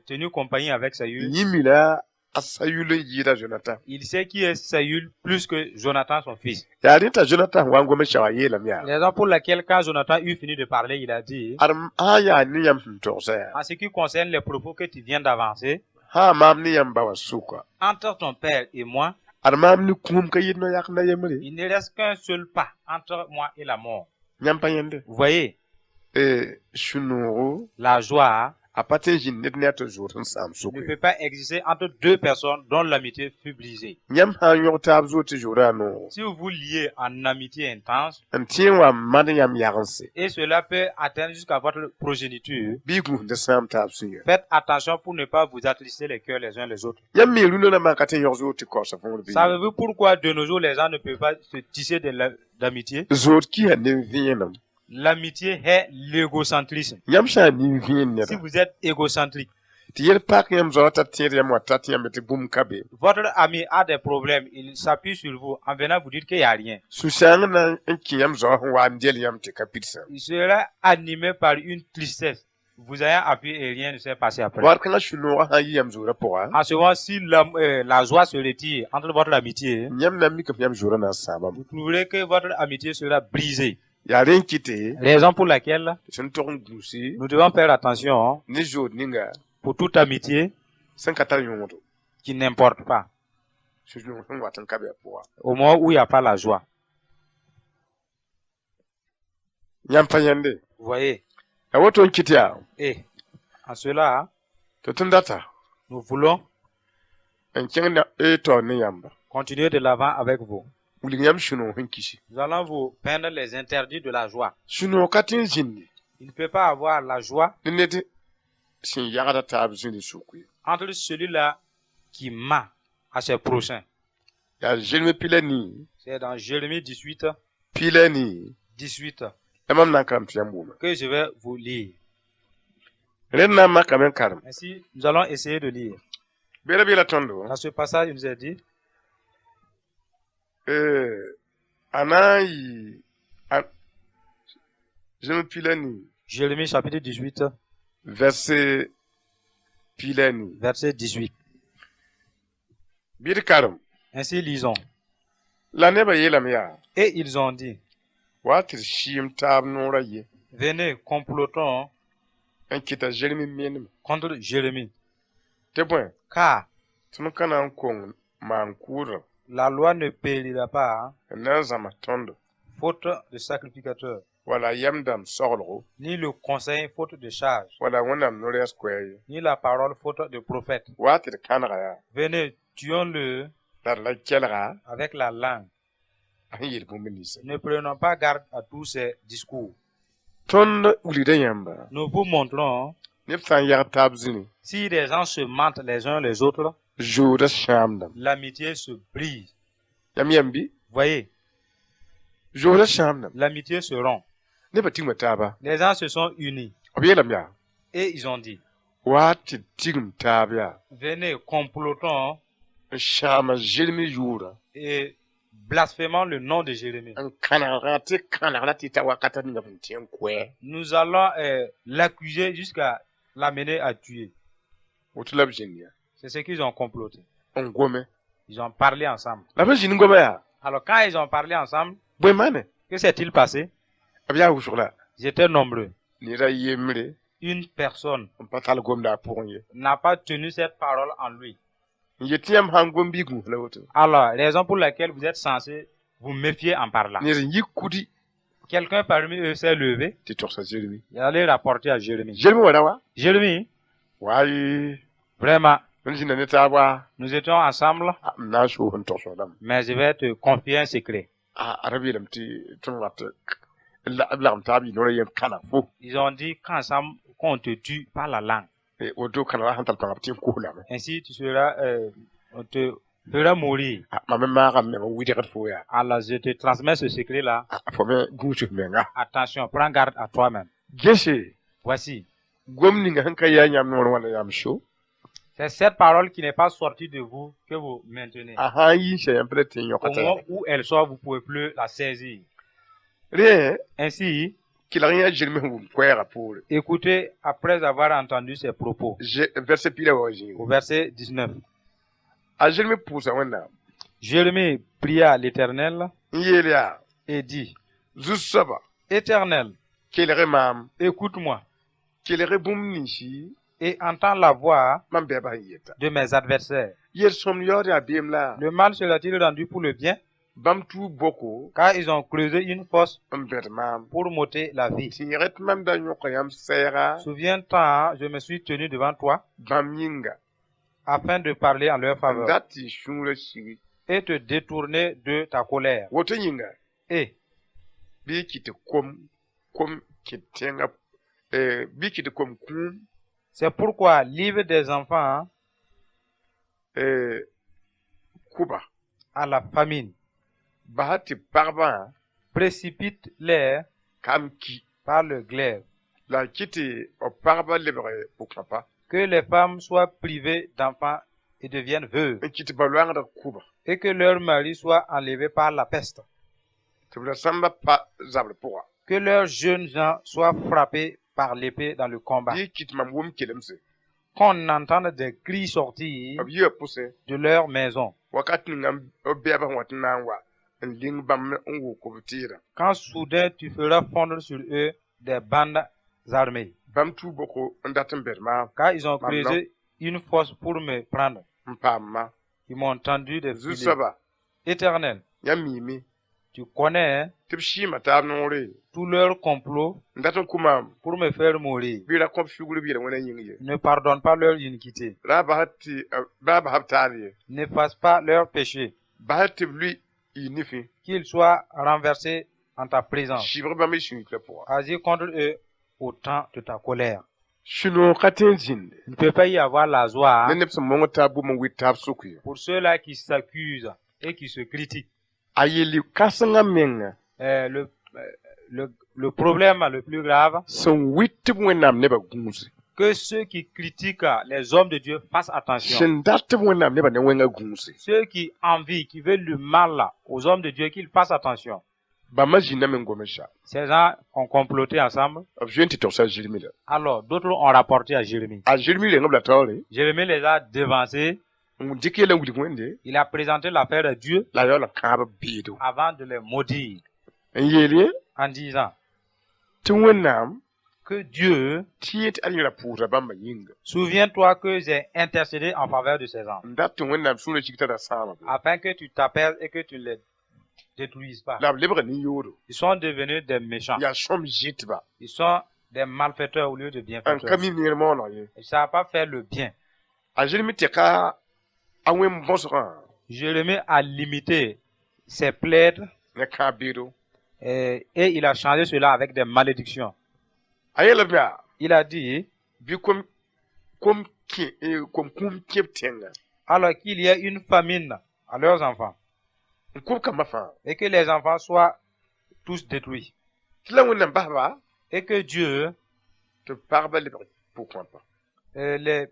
tenu compagnie avec Saül, yẽ mila a Sayul n yɩɩda Jonathan. Il sait qui est Saül plus que Jonathan, son fils. Yaa rẽ t'a Jonathan sẽn wa n gom n sao a yeelame yaa. Raison pour laquelle quand Jonathan eut fini de parler, il a dit, Ad sã n yaa ne yãmb sẽn togsa yaa, en ce qui concerne les propos que tu viens d'avancer, sã maam ne yãmb ba wã sʋka, entre ton père et moi, ad maam ne kũum ka yɩd no-yak na yembre. Il ne reste qu'un seul pas entre moi et la mort. Yãmb pa yẽnde. Vous voyez, Sũ-noogo la joie a pa tõe n zĩnd ned ne a tɩ zood sẽn sãam ne sʋke. Peut pas exister entre deux personnes dont l'amitié fut brisée. Yãmb sã n yõg taab zood tɩ zoodã a noogo, Si vous vous liez en amitié intense, n tẽ n wa n mad yãmb yagense, et cela peut atteindre jusqu'à votre progéniture, bɩ y gũusd sãam taab sũyã. Faites attention pour ne pas vous attrister les cœurs les uns les autres. Yãmb me rũndã rãmbã ka tõe n yõg zood tɩ kaoosa võor bɩ? Savez-vous pourquoi de nos jours les gens ne peuvent pas se tisser de d'amitié? Zood kisa nin-vẽenem. L'amitié est l'égocentrisme. Yãmb sã n nin-vẽen Si neda, vous êtes égocentrique, tɩ yel pak yãmb zaoã t'a tẽed yãmb wa tat yãmb tɩ bũmb ka be, votre ami a des problèmes, il s'appuie sur vous en venant vous dire qu'il n'y a rien. Sũ-sãang na n kẽ yãmb zaoã sẽn wa n dɛl yãmb tɩ ka pidsã. Il sera animé par une tristesse. Vous ayez appuyé et rien ne s'est passé après. Waat kãngã sũ-noogã sã n yi yãmb zoodã pʋga, En ce moment, si la joie se retire entre votre amitié, yãmb na n mikame tɩ yãmb zoodã na n sãamame. Vous trouverez que votre amitié sera brisée. Yaa rẽ n kɩte Raison pour laquelle tɩ sẽn tog n gũusi nous devons faire attention, hein, ne zood ninga pour toute amitié sẽn ka tar yõodo, qui n'importe pas, sũ-noog sẽn wat n ka be a pʋga. Au moment où il n'y a pas la joie. Yãmb pa yãnde. Vous voyez? La woto n kɩt yaa Et en cela, hein, tɩ tõnd data nous voulons n kẽng na y taoor ne yãmba, continuer de l'avant avec vous. Wilg yãmb sũ-noog sẽn kisi. Nous allons vous peindre les interdits de la joie. Sũ-noog ka tõe n zĩndi Il ne peut pas avoir la joie ne ned sẽn yagda taab zĩri sʋk ye. Entre celui-là qui ment à ses prochains. Yaa Zeremi pila nii, C'est dans Jérémie 18, pila nii 18 la mam na n karem tɩ yãmb wʋma. Que je vais vous lire. Rẽnd na n makame n karem. Ainsi, nous allons essayer de lire. Beela beela tõndo, Dans ce passage, il nous est dit, a na n yɩ Zeremi pila nii, Jérémie chapitre 18, verset pila nii, verset 18. Bɩ d karem. Ainsi, lisons. La nebã yeelame yaa, Et ils ont dit, wa tɩ d sɩɩm taab noorã ye venez, complotons n kɩta Zeremi meneme contre Jérémie, tɩ bõe, car tõnd ka na n kong maan-kʋʋdrã la loi ne périra pas, n na n zãms tõndo faute de sacrificateur, wala yɛm dãmb soglgo, ni le conseil faute de sage, wala Wẽnnaam no-rɛɛs koɛɛg ye. Ni la parole faute de prophète. Wa tɩ d kãnega yaa, Venez, tuons-le la d la kelga avec la langue. A sẽn yeel bũmb ninsã. Ne prenons pas garde à tous ces discours. Tõnd wilgda yãmba, Nous vous montrons, neb sã n yag taab zĩni, si des gens se mentent les uns les autres, zoodã sãamdame. L'amitié se brise. Yãmb yãmb bɩ? Voyez, Zoodã sãamdame. L'amitié se rompt. Nebã tigma taaba. Les gens se sont unis B yeelame yaa, et ils ont dit, wa tɩ d tigim taab yaa venez, complotons n sãama Zeremi yʋʋrã et blasphémons le nom de Jérémie. N kãnegã tɩ kãnegda tɩ ta wakata ninga b tẽ n koɛ. Nous allons l'accuser jusqu'à l'amener à tuer. Woto la b zĩnd yaa C'est ce qu'ils ont comploté. N gome. Ils ont parlé ensemble. La b zĩnd goma yaa, Alors quand ils ont parlé ensemble, bõe maane? Que s'est-il passé? B yaa wʋsg la. Ils étaient nombreux. Ned a yembre Une personne n pa tall gomda a pʋgẽ ye. N'a pas tenu cette parole en lui. N yet tɩ yãmb sã n gom bɩ y gũus la woto. Alors, raison pour laquelle vous êtes censé vous méfier en parlant. Ned n yik kudi Quelqu'un parmi eux s'est levé, tɩ togsa Zeremi. Il allait rapporter à Jérémie. Zeremi wa ra wa. Jérémie, Waaye, vraiment, tõnd zĩnda ne taab wa, nous étions ensemble, m na n soos n togs dãmb. Mais je vais te confier un secret. A ra yeelame tɩ tõnd wat b lagem taab yɩ noorã yem kãna fo. Ils ont dit qu'ensemble, qu'on te tue par la langue. Woto kãnegã sẽn tar pãnga b tɩ n kos lame. Ainsi, tu seras, on te fera mourir. Mam me maaga m meng n wɩdgd fo yaa. Alors, je te transmets ce secret-là. Fo me gũus f menga. Attention, prends garde à toi-même. Gese. Voici. Gom ninga sẽn ka yaa yãmb noor wãna yam so. C'est cette parole qui n'est pas sortie de vous que vous maintenez. A sã n yi n sɛ yãmb pa tɩ n Au moment où elle sort, vous ne pouvez plus la saisir. Rẽ Ainsi, kelg yã Zeremi sẽn wʋm koɛɛgã poore. Écoutez, après avoir entendu ces propos, Verset piig la wa zĩigu. Au verset 19, A Zeremi pʋʋsa Wẽnnaam. Jérémie pria l'Éternel N yeel yaa. Et dit, Zu-soaba. Éternel, Kelg maam. Écoute-moi Kelg bũmb ninsi. Et entends la voix Mam bɛɛbã sẽn yeta. De mes adversaires. Yel-sõmd yaood yaa beem la. Le mal sera-t-il rendu pour le bien? Bãmb tuub boko. Car ils ont creusé une fosse N bẽd maam. Pour m'ôter la vie. Tẽegẽ tɩ mam da yõka yãmb sɛɛga. Souviens-toi, je me suis tenu devant toi Bãmb yĩnga. Afin de parler en leur N faveur dat tɩ sũurã sigi. Et te détourner de ta colère. Woto yĩnga. Et Bɩ y kɩt tɩ kom kom kɩt tẽngã bɩ y kɩt tɩ kom kũum. C'est pourquoi livre des enfants Kʋba. À la famine. Basa tɩ pagbã Précipite-les kam ki. Par le glaive. La y kɩt tɩ b pagbã lebg pʋ-kãpa. Que les femmes soient privées d'enfants et deviennent veuves. N kɩt tɩ ba-loangdg kʋba. Et que leur mari soit enlevé par la peste. Tɩ b ra sãmba pa zabr pʋga. Que leurs jeunes gens soient frappés par l'épée dans le combat. Bɩ y kɩt mam wʋm kelemse. Qu'on entende des cris sortir B yɩa pʋsẽ. De leur maison. Wakat ninga b bɛɛbã sẽn wa tɩ na n wa n ling bãmb n wʋk b tɩɩrã. Quand soudain tu feras fondre sur eux des bandes armées. Bãmb tuub boko n dat n bɛd maam. Car ils ont Mam creusé une fosse pour me prendre. N paam-ma. Ils m'ont tendu des filets. Zu-soaba. Éternel, Yãmb miime. Tu connais, hein, Tɩ b sɩɩmã taab noore. Tout leur complot N dat n kʋ maam. Pour me faire mourir. Bɩ ra kõb sugr b yel-wẽnã yĩng ye. Ne pardonne pas leur iniquité. Ra bas tɩ ra bas b taal ye. N'efface pas leur péché. Bas tɩ b lʋɩ y nifẽ. Qu'ils soient renversés en ta présence. Sɩbg bãmb y sũurã pʋga. Agis contre eux au temps de ta colère. Sũ-noog ka tõe n zĩnde. Il ne peut pas y avoir la joie Ne neb sẽn mong taab bũmb n wɩt taab sʋk ye. Pour ceux-là qui s'accusent et qui se critiquent. A yel kãsengã menga. Le problème le plus grave, Sẽn wɩt tɩ b Wẽnnaam nebã gũuse. Que ceux qui critiquent les hommes de Dieu fassent attention. Sẽn dat tɩ b Wẽnnaam nebã ne wẽngã gũuse. Ceux qui envient, qui veulent le mal aux hommes de Dieu, qu'ils fassent attention. Bãmba zĩndame n gomsa. Ces gens ont comploté ensemble. B zoe n tɩ togsa a Zeremi la. Alors, d'autres ont rapporté à Jérémie. A Zeremi reng b la taoore. Jérémie les a devancés. N dɩk yɛla n wilg Wẽnde. Il a présenté l'affaire à Dieu La yaool n kãab b beedo. Avant de les maudire N yeel ye. En disant Tɩ Wẽnnaam. Que Dieu, Tɩ yet ad yẽra pʋʋsda bãmba yĩnga. Souviens-toi que j'ai intercédé en faveur de ces gens, N dat tɩ Wẽnnaam sũurã sig t'a ra sãama be. Afin que tu t'apaises et que tu ne les détruises pas. La b lebga nin-yoodo. Ils sont devenus des méchants. Yaa sõm zɩtba. Ils sont des malfaiteurs au lieu de N bienfaiteurs. ka mi neer mooneg ye. Ils ne savent pas faire le bien. A Zeremi tɛka a wẽn bõsgã. Jérémie a limité ses plaides Ne kãab beedo. et il a changé cela avec des malédictions. A yeelame yaa. Il a dit, Bɩ kom kom kẽ kom kũum kẽb tẽngã. Alors qu'il y ait une famine à leurs enfants N kʋb kambã fãa. Et que les enfants soient tous détruits Tɩ la Wẽnnaam basba. Et que Dieu Tɩ pagba lebg pʋ-kõapa. Les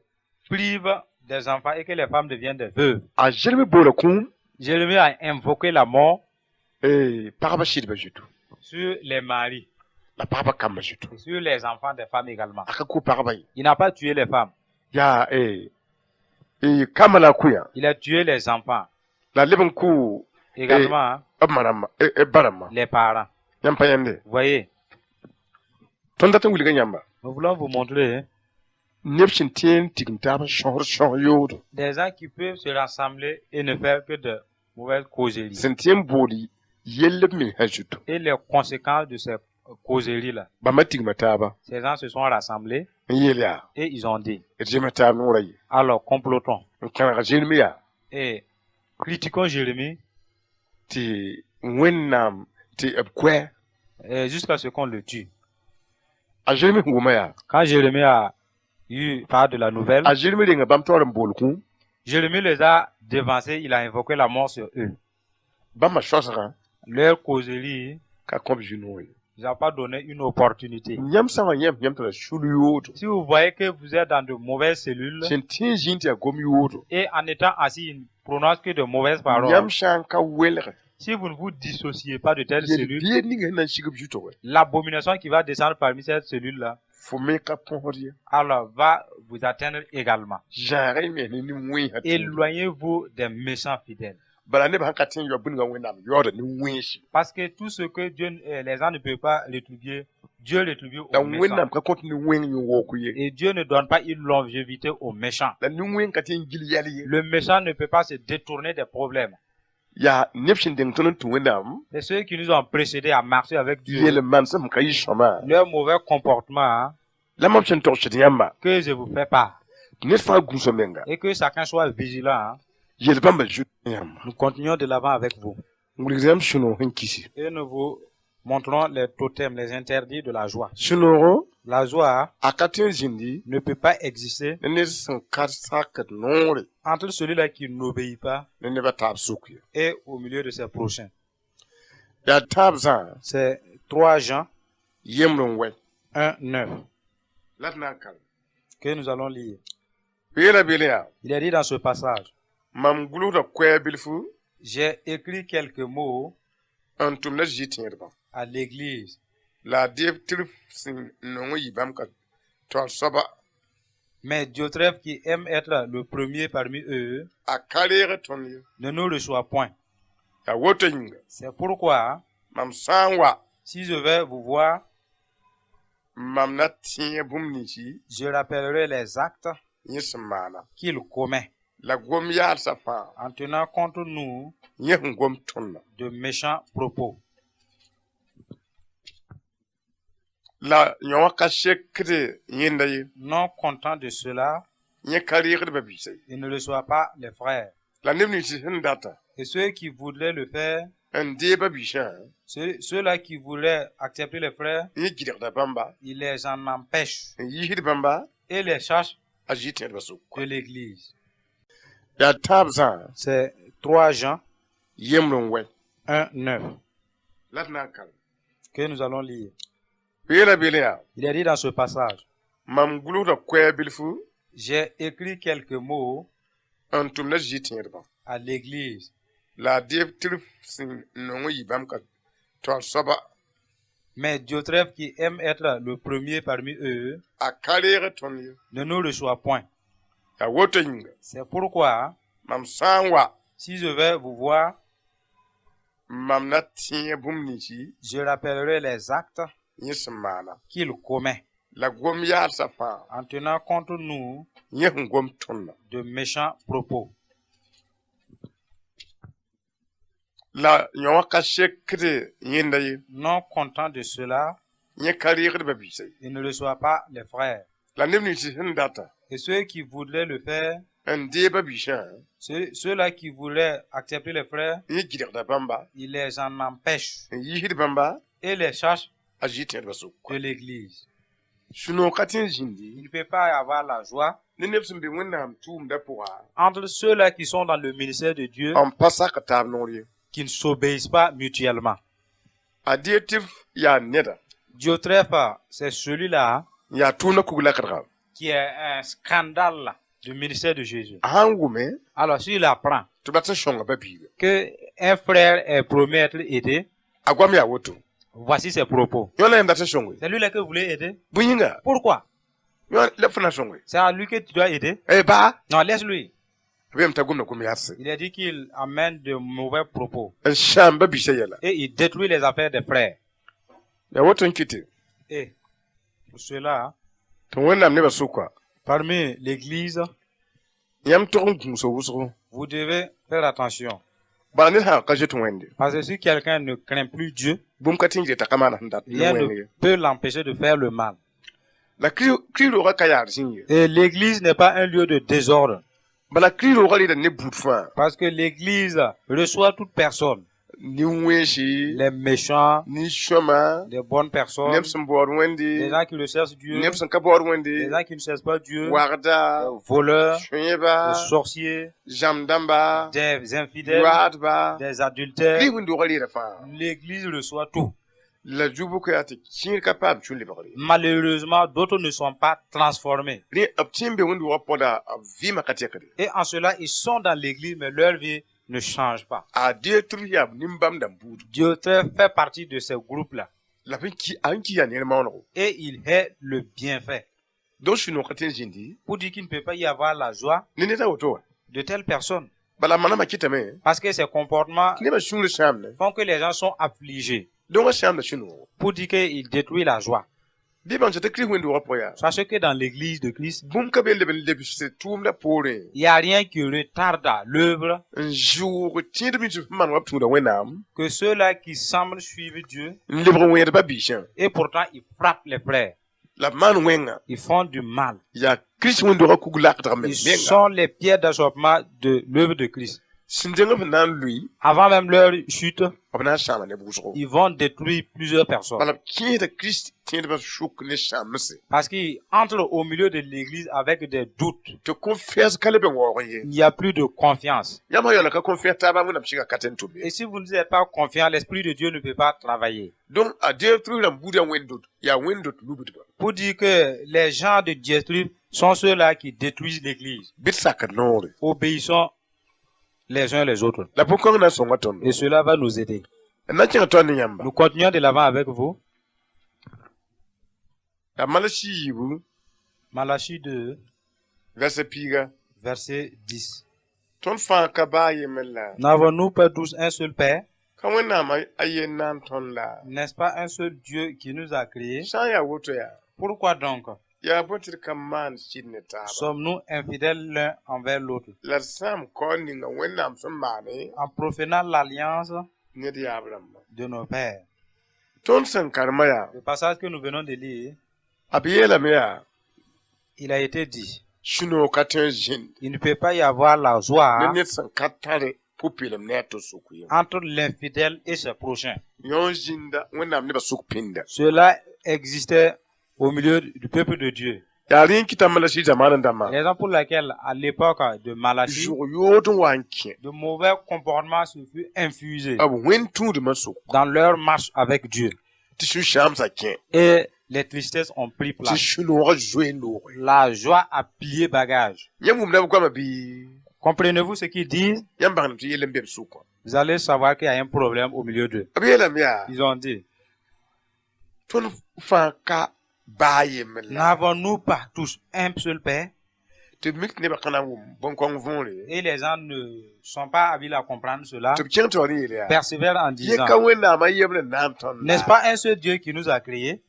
prive des enfants et que les femmes deviennent des veuves. A Zeremi boola kũum. Jérémie a invoqué la mort Pagba sɩdbã zutu. Sur les maris La pagba kambã zutu. Et sur les enfants des femmes également. A ka kʋ pagba ye. Il n'a pas tué les femmes. Yaa kambã la a kʋ yã. Il a tué les enfants. La leb n kʋ Également, hein, b ma rãmbã b ba rãmbã. Les parents. Yãmb pa yãnde. Vous voyez, Tõnd dat n wilga yãmba. Nous voulons vous montrer, hein, Neb sẽn tẽ n tigim taab n sõsd sõs yoodo. Des gens qui peuvent se rassembler et ne faire que de mauvaises causeries. Sẽn tẽ n bood yell b mensã zutu. Et les conséquences de ces causeries-là. Bãmba tigma taaba. Ces gens se sont rassemblés N yeel yaa. Et ils ont dit, D zema taab noorã ye. Alors complotons N kãneg Zeremi yaa. Et critiquons Jérémie Tɩ Wẽnnaam tɩ b koɛ. Jusqu'à ce qu'on le tue. A Zeremi sẽn wʋma yaa. Quand Jérémie a eu part de la nouvelle, A Zeremi renga bãmb taoor n bool kũum. Jérémie les a devancés, il a invoqué la mort sur eux. Bãmbã sõsgã Leur causerie ka kõ b zu-noog ye. ne a pas donné une opportunité. Yãmb sã n wa yãmb yãmb tara sul yoodo, Si vous voyez que vous êtes dans de mauvaises cellules sẽn tẽ zĩig tɩ yaa gom yoodo, et en étant assis, il ne prononce que de mauvaises paroles, yãmb sã n ka welge, si vous ne vous dissociez pas de telles cellules, yel-bied ninga sẽn na n sig b zuto wɛ, l'abomination qui va descendre parmi cette cellule-là, fo me ka põsd ye. Alors va vous atteindre également. Zãag y mens ne nin-wẽnsã tũud. Éloignez-vous des méchants fidèles. Bala neb sãn ka tẽ n yao bũnigã Wẽnnaam yaooda nin-wẽnse. Parce que tout ce que Dieu, les gens ne peuvent pas rétribuer, Dieu rétribue La aux méchants. Wẽnnaam ka kõt nin-wẽng yẽ-waoog ye. Et Dieu ne donne pas une longévité aux méchants. La nin-wẽng ka tẽ n gil yɛl ye. Le méchant ne peut pas se détourner des problèmes. Yaa neb sẽn deng tõnd n tũ Wẽnnaam, C'est ceux qui nous ont précédés à marcher avec Dieu. yel-manesem sẽn ka yɩ sõama, Leur mauvais comportement, hein, la mam sẽn togsd yãmba, que je vous fais part. tɩ ned fãa gũus a menga. Et que chacun soit vigilant, hein. Yel bãmba zut yãmba. Nous continuons de l'avant avec vous. N wilgd yãmb sũ-noog sẽn kisi. Et nous vous montrons les totems, les interdits de la joie. Sũ-noogo, La joie a ka tõe n zĩndi ne peut pas exister ne ned sẽn ka sakd noore entre celui-là qui n'obéit pas ne neb a taab sʋk ye. et au milieu de ses prochains. Yaa tãab zã C'est 3 Jean yembre n wɛ 1, 9 la d na n karem. Que nous allons lire. Beela beele yaa, Il est dit dans ce passage, mam gʋlsda koɛɛg bilfu j'ai écrit quelques mots n tʋmda zĩ tẽedbã. À l'église. La a Diotref sẽn nong n yɩ bãmb ka taoor soaba, Mais Diotrephe, qui aime être le premier parmi eux, a ka reeg tõnd ye. ne nous reçoit point. Yaa woto yĩnga, C'est pourquoi, mam sã n wa, si je vais vous voir, mam na tẽeg bũmb ninsi je rappellerai les actes yẽ sẽn maana qu'il commet la gom yaalsã fãa en tenant contre nous yẽ sẽn gom tõndã. De méchants propos. La yõ wã ka sekd yẽnda ye. Non content de cela, Yẽ ka reegd ba-biisã ye. Il ne reçoit pas les frères. La neb nins sẽn data Et ceux qui voudraient le faire, n deeg ba-biisã, ceux-là qui voulaient accepter les frères, yẽ gɩdgda bãmba il les en empêche n yiisd bãmba et les chasse a zĩ tẽedbã sʋk. De l'église. Yaa tãab zã C'est 3 Jean yembre n wɛ 1, 9 la d na n karem. Que nous allons lire. Beela beele yaa, Il est dit dans ce passage, mam gʋlsda koɛɛg bilfu j'ai écrit quelques mots n tʋmda zĩ tẽedbã à l'église. La a Diotref sẽn nong n yɩ bãmb ka taoor soaba, Mais Diotrephe, qui aime être le premier parmi eux, a ka reeg tõnd ye. Ne nous reçoit point. Yaa woto yĩnga, C'est pourquoi, mam sã n wa, si je vais vous voir, mam na tẽeg bũmb ninsi je rappellerai les actes yẽ sẽn maana qu'il commet la gom yaalsã fãa en tenant contre nous yẽ sẽn gom tõndã. De méchants propos. La yõ wã ka sekd yẽnda ye. Non content de cela, Yẽ ka reegd ba-biisã ye. Il ne reçoit pas les frères. La neb nins sẽn data Et ceux qui voudraient le faire, n deeg ba-biisã, ceux-là qui voulaient accepter les frères, yẽ gɩdgda bãmba il les en empêche n yiisd bãmba et les chasse a zĩ tẽedbã sʋk. De l'église. Sũ-noog ka tõe n zĩndi Il ne peut pas y avoir la joie ne neb sẽn be Wẽnnaam tʋʋmdã pʋga entre ceux-là qui sont dans le ministère de Dieu, n pa sak taab noor ye. Qui ne s'obéissent pas mutuellement. A Diotref yaa neda Diotrephe, c'est celui-là n yaa tʋʋmdã kug lakdga. Qui est un scandale du ministère de Jésus. A sãn wʋme Alors s'il apprend tɩ b rat n sõnga ba-biiga, que un frère est promis à être aidé, a goam yaa woto: voici ses propos. Yõ la yãmb dat n sõngoe. C'est lui-là que vous voulez aider. Bõe yĩnga? Pourquoi? Yõ la f na sõngoe. C'est à lui que tu dois aider. Eh, baa. Non, laisse-lui. B yeelame t'a gomda gom yaadse Il a dit qu'il amène de mauvais propos n sãam ba-biisã yɛla. Et il détruit les affaires des frères. Yaa woto n kɩtɩ Et pour cela, tɩ Wẽnnaam nebã sʋka, parmi l'église, yãmb tog n gũusa wʋsgo. Vous devez faire attention. Bala ned sã n ka zoet Wẽnde, Parce que si quelqu'un ne craint plus Dieu, bũmb ka tẽ n gɩ t'a ka maan sẽn dat rien ne ne wẽng ye. Peut l'empêcher de faire le mal. La Kirist-roogã ka yaad zĩig ye. Et l'église n'est pas un lieu de désordre. Bala Kirist-roogã rɩɩda ne buud fãa. Parce que l'église reçoit toute personne. Nin-wẽnse, les méchants, nin-sõma, des bonnes personnes, neb sẽn baood Wẽnde, des gens qui recherchent Dieu, neb sẽn ka baood Wẽnde, des gens qui ne cherchent pas Dieu, wagda, des voleurs, sõeba, des sorciers, zãmb dãmba, des infidèles, yoaadba. Des adultères. Kirist wẽnd-doogã reeda fãa. L'Église reçoit tout. La zu-bʋka yaa tɩ kẽer ka paam sũ-lebgre. Malheureusement, d'autres ne sont pas transformés. Rẽ b tẽ n be wẽnd-doogã pɔda b vɩɩmã ka tɛkde. Et en cela, ils sont dans l'Église, mais leur vie ne change pas. A Diotref yaa nin-bãmb dãmb buudu. Diotrephe fait partie de ces groupes-là. La b n ki a n ki yaa ned maonego. Et il est le bienfait. Donc sũ-noog ka tõe n zĩndi Pour dire qu'il ne peut pas y avoir la joie ne ned a woto wã. De telles personnes. Bala a manamã kɩtame Parce que ces comportements tɩ nebã sũurã sãamne. Font que les gens sont affligés. Donc a sãamda sũ-noogo. Pour dire qu'il détruit la joie. Bɩ bãng tɩ Kirist wẽnd-doogã pʋgã yaa. Sachez que dans l'église de Christ, Bũmb ka be n leb n lebs tʋʋmdã poorẽ il n'y a rien qui retarde l'œuvre n zʋʋg tẽedb nins sẽn maan wa b tũuda Wẽnnaam que ceux-là qui semblent suivre Dieu n lebg n wẽedba biisã. Et pourtant ils frappent les frères. La b maan wẽnga. Ils font du mal. Yaa Kirist wẽnd-doogã kug lakdg me Ils menga. Sont les pierres d'achoppement de l'œuvre de Christ. Sẽn dẽng b na n lʋɩ Avant même leur chute, b na n sãama neb wʋsgo. Ils vont détruire plusieurs personnes. Bala b kẽesda Kirist tẽedbã sʋk ne sãmbse. Parce qu'ils entrent au milieu de l'église avec des doutes. Tɩ confiance ka le be waoog ye. Il n'y a plus de confiance. Yãmb sã yaoola ka confiance taaba Wẽnnaam sɩga ka tõe n tʋm ye. Et si vous n'êtes pas confiant, l'Esprit de Dieu ne peut pas travailler. Donc a Diotref rãmb buudã wẽnd-dot yaa wẽnd-dot lubdba. Pour dire que les gens de Diotrephe sont ceux-là qui détruisent l'église. Bɩ d sak noore. Obéissons les uns les autres. La bõn-kãng na n sõnga tõndo. Et cela va nous aider. D na n kẽngã tõnd ne yãmba. Nous continuons de l'avant avec vous. La Malasi yiibu Malachie 2, verset piiga. Verset 10. Tõnd fãa ka baa yembr la. N'avons-nous pas tous un seul Père? Ka Wẽnnaam a yen na n tõnd la. N'est-ce pas un seul Dieu qui nous a créés? Sã n yaa woto yaa. Pourquoi donc Yaa bõe tɩ d ka maan sɩd ne taaba? Sommes-nous infidèles l'un envers l'autre? La d sãam kaoor ninga Wẽnnaam sẽn maane En profanant l'alliance ned yaab rãmba. De nos pères. Tõnd sẽn karema yaa. Le passage que nous venons de lire, A b yeelame yaa. Il a été dit, Sũ-noog ka tõe n zĩnd il ne peut pas y avoir la joie ne ned sẽn ka tare pʋ-peelem ne a to sʋk ye. Entre l'infidèle et ses prochains. Yõ zĩnda Wẽnnaam nebã sʋk pĩnda. Cela existait au milieu du peuple de Dieu. Yaa rẽ n kɩta Malasi zamaanã dãmbã. Raison pour laquelle, à l'époque de Malachie, Zʋg yood n wa n kẽ. De mauvais comportements se fut infusé B wẽnd tũudmã sʋk. Dans leur marche avec Dieu. Tɩ sũ-sãamsã kẽ. Et les tristesses ont pris Tɩ place. sũ-noogã zoe n looge. La joie a plié bagage. Yãmb wʋmda b goamã bɩ? Comprenez-vous ce qu'ils disent? Yãmb bãngdame tɩ yell n be b sʋkã. Vous allez savoir qu'il y a un problème au milieu d'eux. B yeelame yaa. Ils ont dit, Tõnd fãa ka baa yembr la. N'avons-nous pas tous un seul Père? Tɩ b mik tɩ nebã ka na n wʋm bõn-kõng võore. Et les gens ne sont pas habiles à comprendre cela. Tɩ b kẽng tɩ wa rẽ yeel yaa. Persévèrent en Ye disant, ka Wẽnnaam a yembr n na n tõnd n'est-ce la. Pas un seul Dieu qui nous a créés?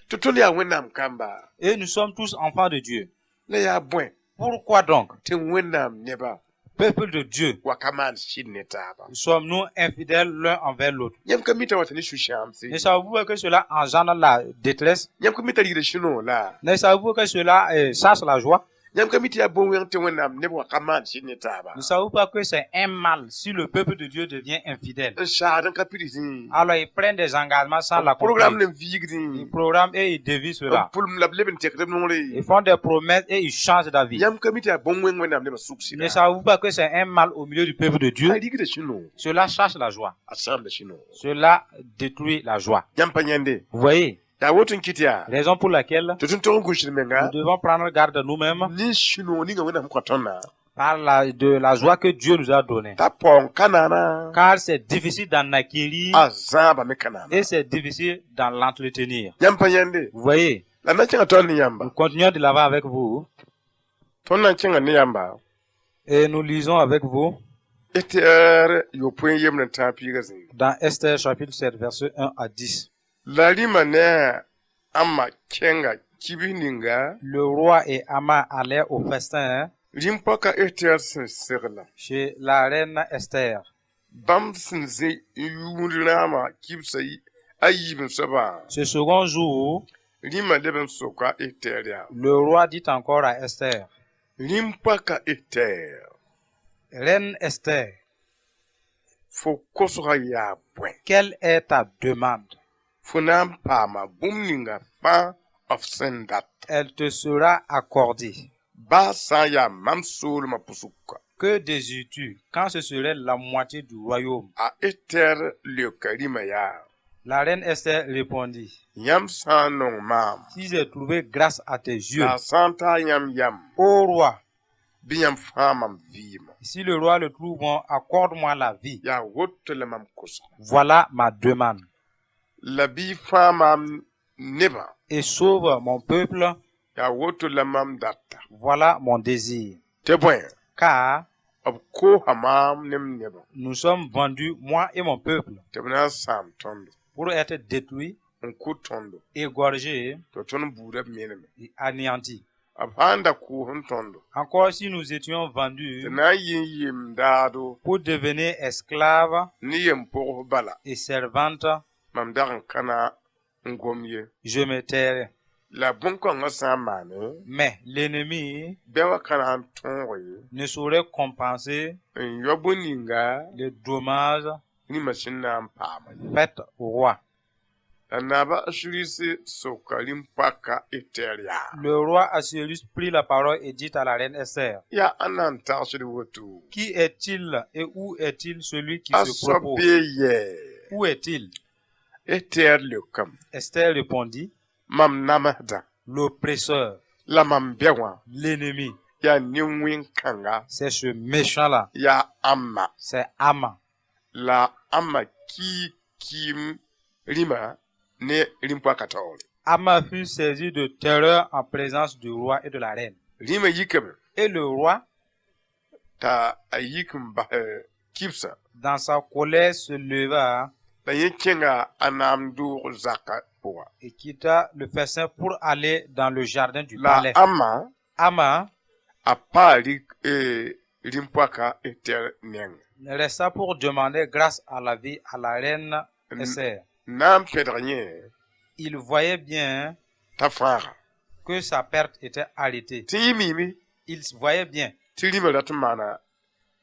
Tɩ tõnd yaa Wẽnnaam kamba. Et nous sommes tous enfants de Dieu. La yaa bõe Pourquoi donc, tɩ Wẽnnaam nebã peuple de Dieu, wa ka maan sɩd ne taaba? Sommes-nous infidèles l'un envers l'autre? Yãmb ka mi t'a wa tɩ ne sũ-sãamse. Ne savez-vous que cela engendre la détresse? Yãmb ka mi t'a rigda sũ-noog la. Ne savez-vous que cela chasse la joie? Yãmb ka mi tɩ yaa bõn-wẽng tɩ Wẽnnaam neb wa ka maan sɩd ne taaba. Ne savez-vous pas que c'est un mal si le peuple de Dieu devient infidèle? N saad n ka pidsẽ. Alors ils prennent des engagements sans la Programme comprendre. n viigdẽ. Ils programment et ils dévient N cela. pʋlem la b leb n tekd b nongre. Ils font des promesses et ils changent d'avis. Yãmb ka mi tɩ yaa bõn-wẽng Wẽnnaam nebã sʋk Ne sɩda. savez-vous pas que c'est un mal au milieu du peuple de Dieu? A rigda sũ-noog. Cela chasse la joie. A sãamda sũ-noog. Cela détruit la joie. Yãmb pa yãnde. Vous voyez? Yaa woto n kɩt yaa. Raison pour laquelle Tɩ tõnd tog n gũsd menga. Nous devons prendre garde de nous-mêmes Ne sũ-noog ninga Wẽnnaam kõ tõndã. Par de la joie que Dieu nous a donnée. T'a paoong ka naana. Car c'est difficile d'en acquérir A zãaba me ka naana. Et c'est difficile d'en l'entretenir. Yãmb pa yãnde. Vous voyez? La na n kẽngã tõnd ne yãmba. Nous continuons de l'avant avec vous Tõnd na n kẽngã ne yãmba. Et nous lisons avec vous Ester yopoe yembr n tãag piigã zĩnga. Dans Esther chapitre 7, versets 1 à 10. La rĩmã ne a Ãma kẽnga kibs ninga. Le roi et Aman allaient au festin Rĩm-pɔka Ester sẽn segla. Chez la reine Esther. Bãmb sẽn zĩ n yũud rãamã kibsã a yiib n soabã. Ce second jour, Rĩmã leb n soka Ester yaa. Le roi dit encore à Esther, Rĩm-pɔka Ester. Reine Esther, Fo kosgã yaa bõe? Quelle est ta demande? Fo na n paama bũmb ninga fãa f sẽn data. Elle te sera accordée. Baa sã n yaa mam soolmã pʋsʋka. Que désires-tu quand ce serait la moitié du royaume? A Ester leoka rĩmã yaa: La reine Esther répondit: Yãmb sã n nong maam, Si j'ai trouvé grâce à tes yeux, la a sã n taa yãmb yam, ô roi, bɩ yãmb fãa mam vɩɩmã. Si le roi le trouve bon, accorde-moi la vie. Yaa woto la mam kosga. Voilà ma demande. La bɩ y fãa maam nebã. Et sauve mon peuple. Yaa woto la mam data. Voilà mon désir. Tɩ bõe, Car b koosa maam ne m nebã nous sommes vendus, moi et mon peuple, tɩ b na n sãam tõndo, pour être détruits, n kʋ tõndo, égorgés tɩ tõnd buudã b meneme. Et anéantis. B sã n da kʋʋs tõndo Encore si nous étions vendus tɩ na n yɩ n yem daado pour devenir esclaves ne yem-pʋgs bala, et servantes, mam dag n ka na n gom ye. Je me tairais. La bõn-kãngã sã n maane, Mais l'ennemi bɩ wa ka na n tõog ye ne saurait compenser n yao bõe ninga le dommage rĩmã sẽn na n paama ye. fait au roi. La naaba Asuerus soka rĩm-poaka Ester yaa: Le roi Assuérus prit la parole et dit à la reine Esther: Yaa ãnna n tagsd woto? Qui est-il et où est-il celui qui A se soab propose? bee yɛ? Où est-il? Ester leokame: Esther répondit: Mam namsdã L'oppresseur, la mam bɛ wã l'ennemi, yaa nin-wẽn-kãnga. C'est ce méchant-là, Yaa Ãma. C'est Aman. La Ãma kii kiim rĩmã ne rĩm-poakã taoore. Aman fut saisi de terreur en présence du roi et de la reine. Rĩmã yikame Et le roi, t'a a yik n bas kibsã dans sa colère, se leva la yẽ kẽnga a naam doog zakã pʋga. Et quitta le festin pour aller dans le jardin du La palais. Ãma Aman a paa rĩm-poakã Ester nengẽ. Resta pour demander grâce à la vie à la reine Esther. N na n pẽdg yẽ Il voyait bien t'a fãaga. Que sa perte était arrêtée. Tɩ yẽ miime Il voyait bien tɩ rĩmã rat n maana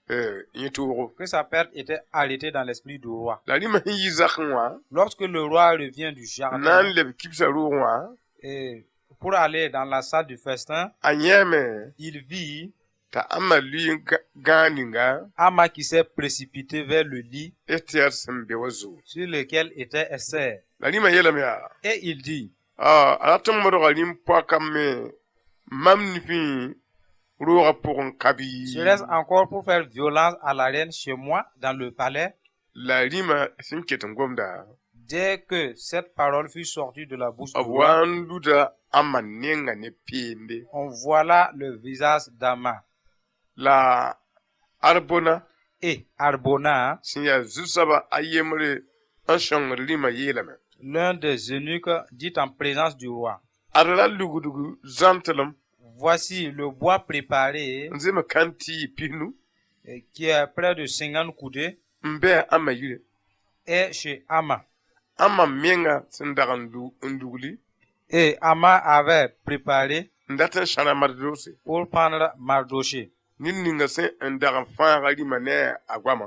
yẽ toogo. Que sa perte était arrêtée dans l'esprit du roi. La rĩmã sẽn yi zakẽ wã Lorsque le roi revient du n jardin na n leb kibsã roogẽ wã, et pour aller dans la salle du festin, a yẽeme il vit t'a Ãma lʋɩ n gãag ninga Ama qui s'est précipité vers le lit Ester sẽn be wã zugu. Sur lequel était Esther. La rĩmã yeelame yaa: Et il dit: A rat n modga rĩm-poakã me mam nifẽ roogã pʋgẽ ka bɩ? Serait-ce encore pour faire violence à la reine chez moi dans le palais? La rĩmã sẽn ket n gomda, Dès que cette parole fut sortie de la bouche du b roi, wa n luda Ãma nenga ne peende. On voila le visage d'Ama. La Arbona Et Arbona, sẽn yaa zu-soaba a yembre n sõngd rĩmã yeelame: l'un des eunuques, dit en présence du roi: Ad ra lugdg zãntlem Voici le bois préparé n zeme kãn tɩ pisnu qui est près de 50 coudées n bɩ Ãma yire. Est chez Ama. Ãma menga sẽn dag n lugli Et Ama avait préparé n dat n sãra Mardose. Pour prendre Mardoché. Ned ninga sẽn n dag n fãaga rĩmã ne a goamã.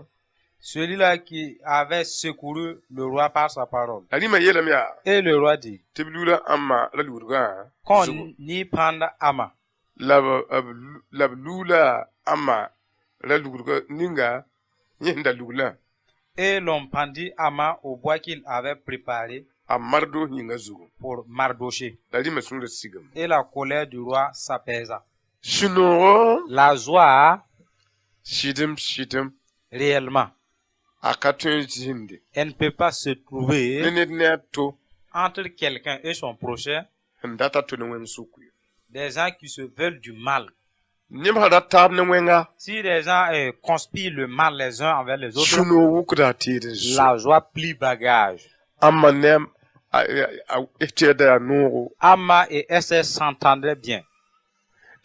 Celui-là qui avait secouru le roi par sa parole. La rĩmã yeelame yaa: Et le roi dit: tɩ b lula Ãma ra lugdgã Qu'on zugu. y prenne Ama. La b luula Ãma ra lugdga ninga yẽ sẽn da luglã Et l'on pendit Ama au bois qu'il avait préparé a Mardos yĩngã zugu. Pour Mardoché. La rĩmã sũurã sigame. Et la colère du roi s'apaisa. Sũ-noogo, La joie, sɩdem sɩdem, réellement, a ka tõe n zĩnde elle ne peut pas se ne trouver ned ne a to entre quelqu'un et son prochain, sẽn data to ne wẽng sʋk ye. Des gens qui se veulent du mal. Neb sã rat taab ne wẽnga, Si des gens conspirent le mal les uns envers les autres, sũ-noog wʋkda a teed n zo. La joie plie bagage. Ãmba ne a Ester da yaa noogo. Ama et Esther s'entendaient bien.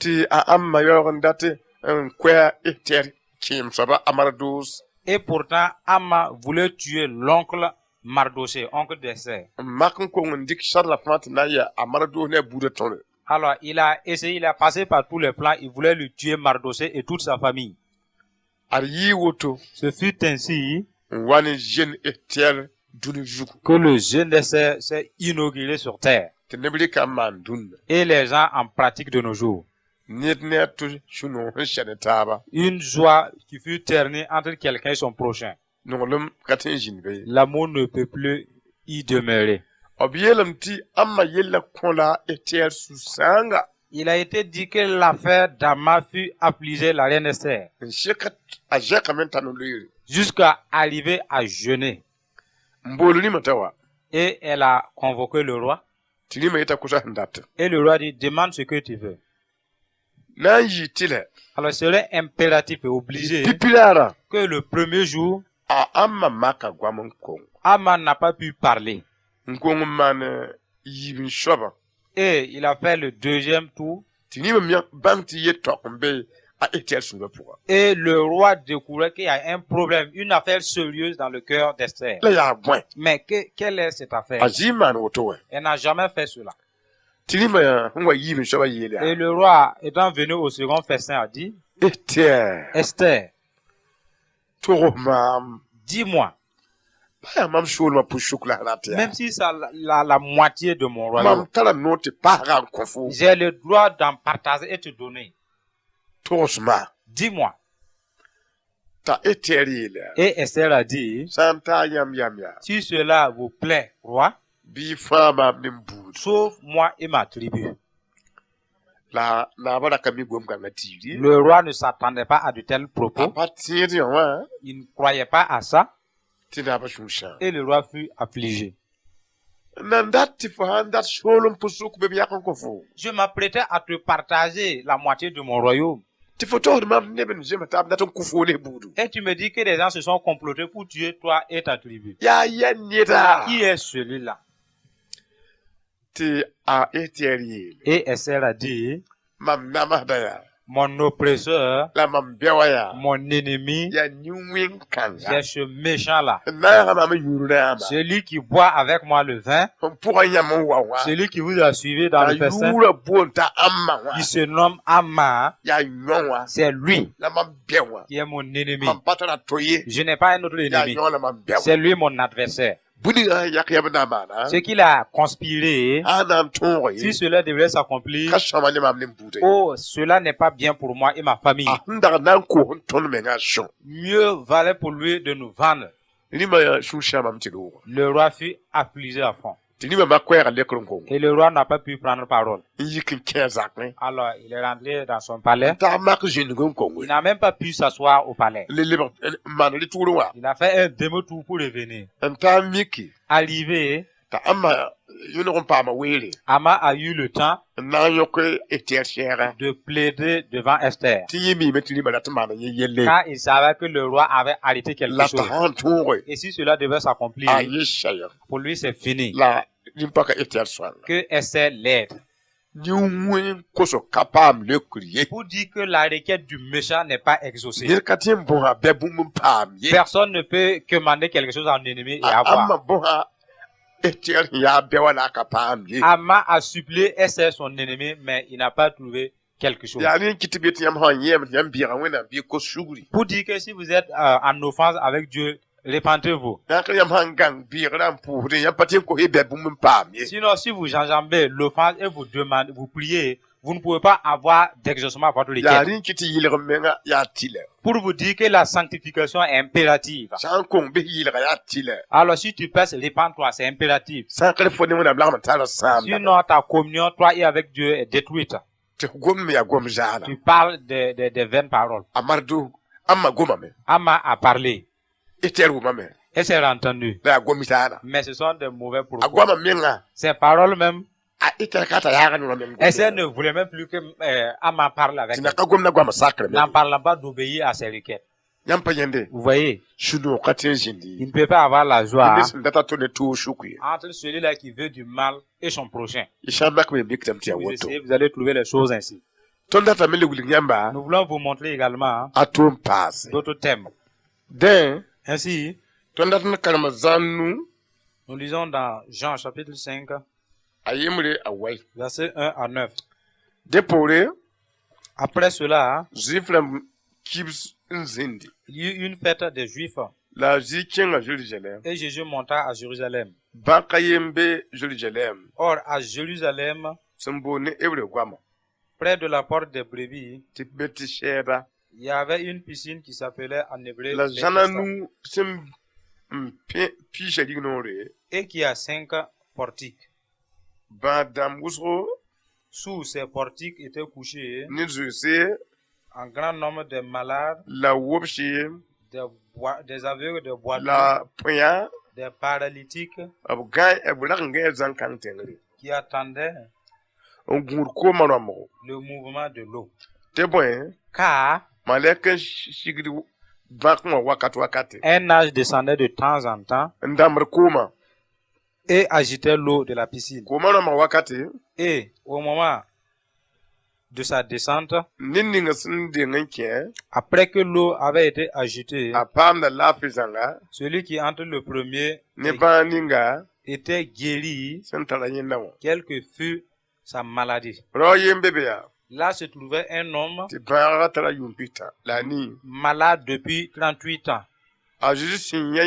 Tɩ a Ãmba yaoog n dat n koɛɛ Ester kẽem soaba a Mardos. Et pourtant, Ama voulait tuer l'oncle Mardoché, oncle d'Esther. N mak n kong n dɩk sarla fãa tɩ na n yaa a Mardos ne a buudã tõre. Alors, il a essayé, il a passé par tous les plans, il voulait lui tuer Mardoché et toute sa famille. Ad yɩɩ woto Ce fut ainsi N wa ne jeune Esther dũni zugu. Que le jeûne d'Esther s'est inauguré sur terre. Tɩ neb rɩka n maan dũnna. Et les gens en pratiquent de nos jours. Ned ne a tʋ sũ-noog sẽn sɛ ne taaba. Une joie qui fut ternie entre quelqu'un et son prochain. Nonglem ka tõe n zĩnd be ye. L'amour ne peut plus y demeurer. B yeelame tɩ Ãmba yellã kõ la Esther sũ-sãanga. Il a été dit que l'affaire d'Aman fut affligée la reine Esther N seka a zẽkame n ta no-loeere. Jusqu'à arriver à jeûner. N bool rĩmã t'a wa. Et elle a convoqué le roi. Tɩ rĩmã yeta kosa sẽn dat. Et le roi dit, demande ce que tu veux. Na n yɩ tɩ lɛ. Alors, serait impératif et obligé Pipi-raarã. Que le premier jour, A Ãmba maka goam n kong. Aman n'a pas pu parler. N kong n maan yiib n soabã. Et il a fait le deuxième tour. Tɩ rĩmã me bãng tɩ yet-taok n be a Esther sũurã pʋga. Et le roi découvrait qu'il y a un problème, une affaire sérieuse dans le cœur d'Esther. La yaa bõe. Mais quelle est cette affaire? A zɩ n maan woto wɛ. Elle n'a jamais fait cela. Tɩ rĩmã sẽn wa yiib n soabã yeel Et yaa. Le roi, étant venu au second festin, a dit, Esther, Esther, tog maam. Dis-moi, Pa yaa mam soolmã pʋ-sʋk la rat yaa. Même si c'est la moitié de mon royaume, Mam tara noor tɩ paasga n kõ fo. J'ai le droit d'en partager et te donner. Togsma. Dis-moi. T'a Esther yeel yaa. Et Esther a dit, Sã n taa yãmb yam yaa. Si cela vous plaît, roi, Bɩ y fãa maam ne m buud. Sauve moi et ma tribu. La naabã ra ka mi gom-kãngã tiiri. Le roi ne s'attendait pas à de tels A propos. pa tẽed yã wã. Il ne croyait pas à ça. Tɩ naabã sũur sãam. Et le roi fut affligé. N nan dat tɩ fo sãn dat soolem pʋ-sʋk bɩ b yak n kõ fo. Je m'apprêtais à te partager la moitié de mon royaume. Tɩ fo togsd mam neb n zems taab dat n kʋ fo ne buudu. Et tu me dis que des gens se sont complotés pour tuer toi et ta tribu. Yaa yɛ neda. Qui est celui-là? Tɩ a Esther yeel. Et Esther a dit, Mam namsda yaa. Mon oppresseur, La mam bɛ wã yaa. Mon ennemi, Yaa nin-wẽn-kãnga. C'est ce méchant-là. N naagã mam n yũud rãambã. Celui qui boit avec moi le vin, N pʋgã yãmb n wa wã. Celui qui vous a suivi dans La le festin, yʋʋrã boond t'a Ãmba wã. Qui se nomme Aman, Yaa yõ wã. C'est lui La mam bɛ wã. Qui est mon ennemi. Mam pa tara to ye. Je n'ai pas un autre Yaa ennemi. yõ la mam bɛ wã. C'est lui mon adversaire. Bũni-gã yak yam na n maana. Ce qu'il a conspiré, A na n tõog si ye. Cela devrait s'accomplir, Ka sõma ne mam ne m buudã ye. Oh, cela n'est pas bien pour moi et ma famille. A sẽn dag na n koos n tõnd mengã sõ. Mieux valait pour lui de nous vendre. Rĩmã sũur sãamame tɩ rooga. Le roi fut affligé à fond. Tɩ rĩmã mak koɛɛgã lekr n kongo. Et le roi n'a pas pu prendre parole. N yik n kẽ a zakẽ. Alors, il est rentré dans son palais. N tag mak zĩndg n kongo. Il n'a même pas pu s'asseoir au palais. Le lebg n maan rɩtʋʋr wã. Il a fait un demi-tour pour revenir. N taa miki. Arrivé, T'a Ãmba yõneg n paama weere. Ama a eu le temps N na n yõk Esther sɛɛgã. De plaider devant Esther. Tɩ yẽ miime tɩ rĩmã rat n maana yẽ yelle. Car il savait que le roi avait arrêté quelque La t'a chose. sãn tõoge. Et si cela devait s'accomplir, A yẽ sayã. Pour lui c'est fini. La rĩm-paka Esther sõanga. Que Esther l'aide. Nin-wẽn koso ka paam leokr ye. Pour dire que la requête du méchant n'est pas exaucée. Ned ka tõe n bõsa bɛ bũmb n paam ye. Personne ne peut commander quelque chose à un ennemi et A avoir. Ãmba bõsa Esther sẽn yaa bɛ wã la a ka paam ye. Ama a supplié Esther son ennemi, mais il n'a pas trouvé quelque chose. Yaa rẽ n kɩt tɩ b yet tɩ yãmb sã n yẽem tɩ yãmb bɩɩga Wẽnnaam bɩ kos sugri. Pour dire que si vous êtes en offense avec Dieu, repentez-vous. Sã n yãmb sã n gãng bɩɩgrã n pʋʋsdẽ yãmb pa tõe n kos y bɛ bũmb n paam ye. Sinon, si vous enjambez l'offense et vous demandez, vous priez, vous ne pouvez pas avoir d'exaucement à votre Yaa requête. rẽ n kɩt tɩ yɩlg menga yaa tɩlɛ. Pour vous dire que la sanctification est impérative. Sã n kong bɩ yɩlga yaa tɩlɛ. Alors, si tu pèches, repens-toi, c'est impératif. Sã n ka fo ne Wẽnnaam lagm n tara sãamda. Sinon, ta communion, toi et avec Dieu, est détruite. Tɩ f gom me yaa gom zaala. Tu parles des vaines paroles. A mardo Ãmba gomame. Ama a parlé. Esther wʋmame. Et c'est entendu. La yaa gom zaala. Mais ce sont des mauvais A propos. goamã menga. Ces paroles même, A Esther ka t'a yaagã no meng. Esther ne voulait même plus que Ama parle avec Tɩ elle. na ka gom na goamã sakrame. N'en parlant pas d'obéir à ses requêtes. Yãmb pa yẽnde. Vous voyez, Sũ-noog ka tõe n zĩndi. Il ne peut pas avoir la joie Ned sẽn data tɩ ne toog sʋk ye. Entre celui-là qui veut du mal et son prochain. Y sã n mak me miktame tɩ yaa Vous woto. essayez, vous allez trouver les choses ainsi. Tõnd datame le wilg yãmba Nous voulons vous montrer également, hein, a tʋʋm paase. D'autres thèmes. Dẽ Ainsi, tõnd dat n karema zãnnu nous lisons dans Jean chapitre 5, a yembre a wai. Versets 1 à 9. Dẽ poore Après cela, hein, Zuif rãmb kibs n zĩndi. Il y eut une fête des Juifs. La a Zezi kẽnga Zerizalɛɛm. Et Jésus monta à Jérusalem. Bãk a ye n be Zerizalɛɛm Or, à Jérusalem, sẽn boond ne hebre goama près de la porte des brebis, tɩ Betisɛɛda il y avait une piscine qui s'appelait en hébreu la zãna Bethesda, nu sẽn n pẽ piisã rignoore et qui a cinq portiques. bãad dãmb wʋsgo Sous ces portiques étaient couchés ne zoense un grand nombre de malades, la wobse des aveugles, des boiteux, la põya des paralytiques b gã b rag n gãe zãn-kãng tẽngre qui attendaient n gũud koomã rãmbgo le mouvement de l'eau. Tɩ bõe Car malɛk n sigd bãk wã wakat wakate un ange descendait de temps en temps n dãmbd koomã et agitait l'eau de la piscine. Koomã rãmbg wakate Et au moment de sa descente, ned ning sẽn deng n kẽ après que l'eau avait été agitée, a paamda laafɩ zãnga celui qui entre le premier ne bãag ninga était guéri, sẽn tara yẽnda wã. Quelle que fût sa maladie. Rao yen be be yaa Là se trouvait un homme tɩ bãagã tara yʋʋm pita la a nii. Malade depuis 38 ans. A Zezi sẽn yã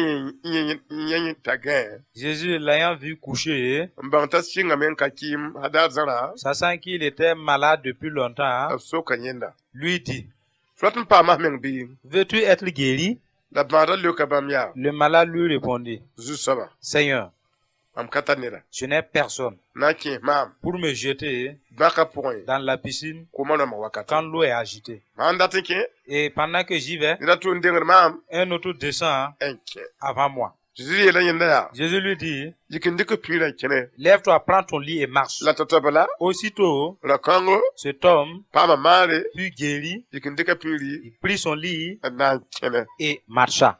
yẽ t'a gãe Jésus l'ayant vu coucher, n bãng t'a sɩngame n ka kɩɩm hadaar zãra sachant qu'il était malade depuis longtemps, b soka yẽnda lui dit, fo rat n paama f meng bɩ Veux-tu être guéri? La bãadã leoka bãmb yaa Le malade lui répondit, zu-soaba Seigneur, mam ka tar neda je n'ai personne na n kẽes maam pour me jeter bãkã pʋgẽ dans la piscine koomã rãmbg wakate quand l'eau est agitée. Mam dat n kẽ Et pendant que j'y vais, ned a tʋ n dengd maam un autre descend n kẽ avant moi. Zezi yeela yẽnda yaa Jésus lui dit, yik n dɩk piirã n kẽne Lève-toi, prends ton lit et marche. La tao-tao bala Aussitôt, ra-kãngo cet homme paama maare fut guéri, yik n dɩka piiri il prit son lit n na n kẽne et marcha.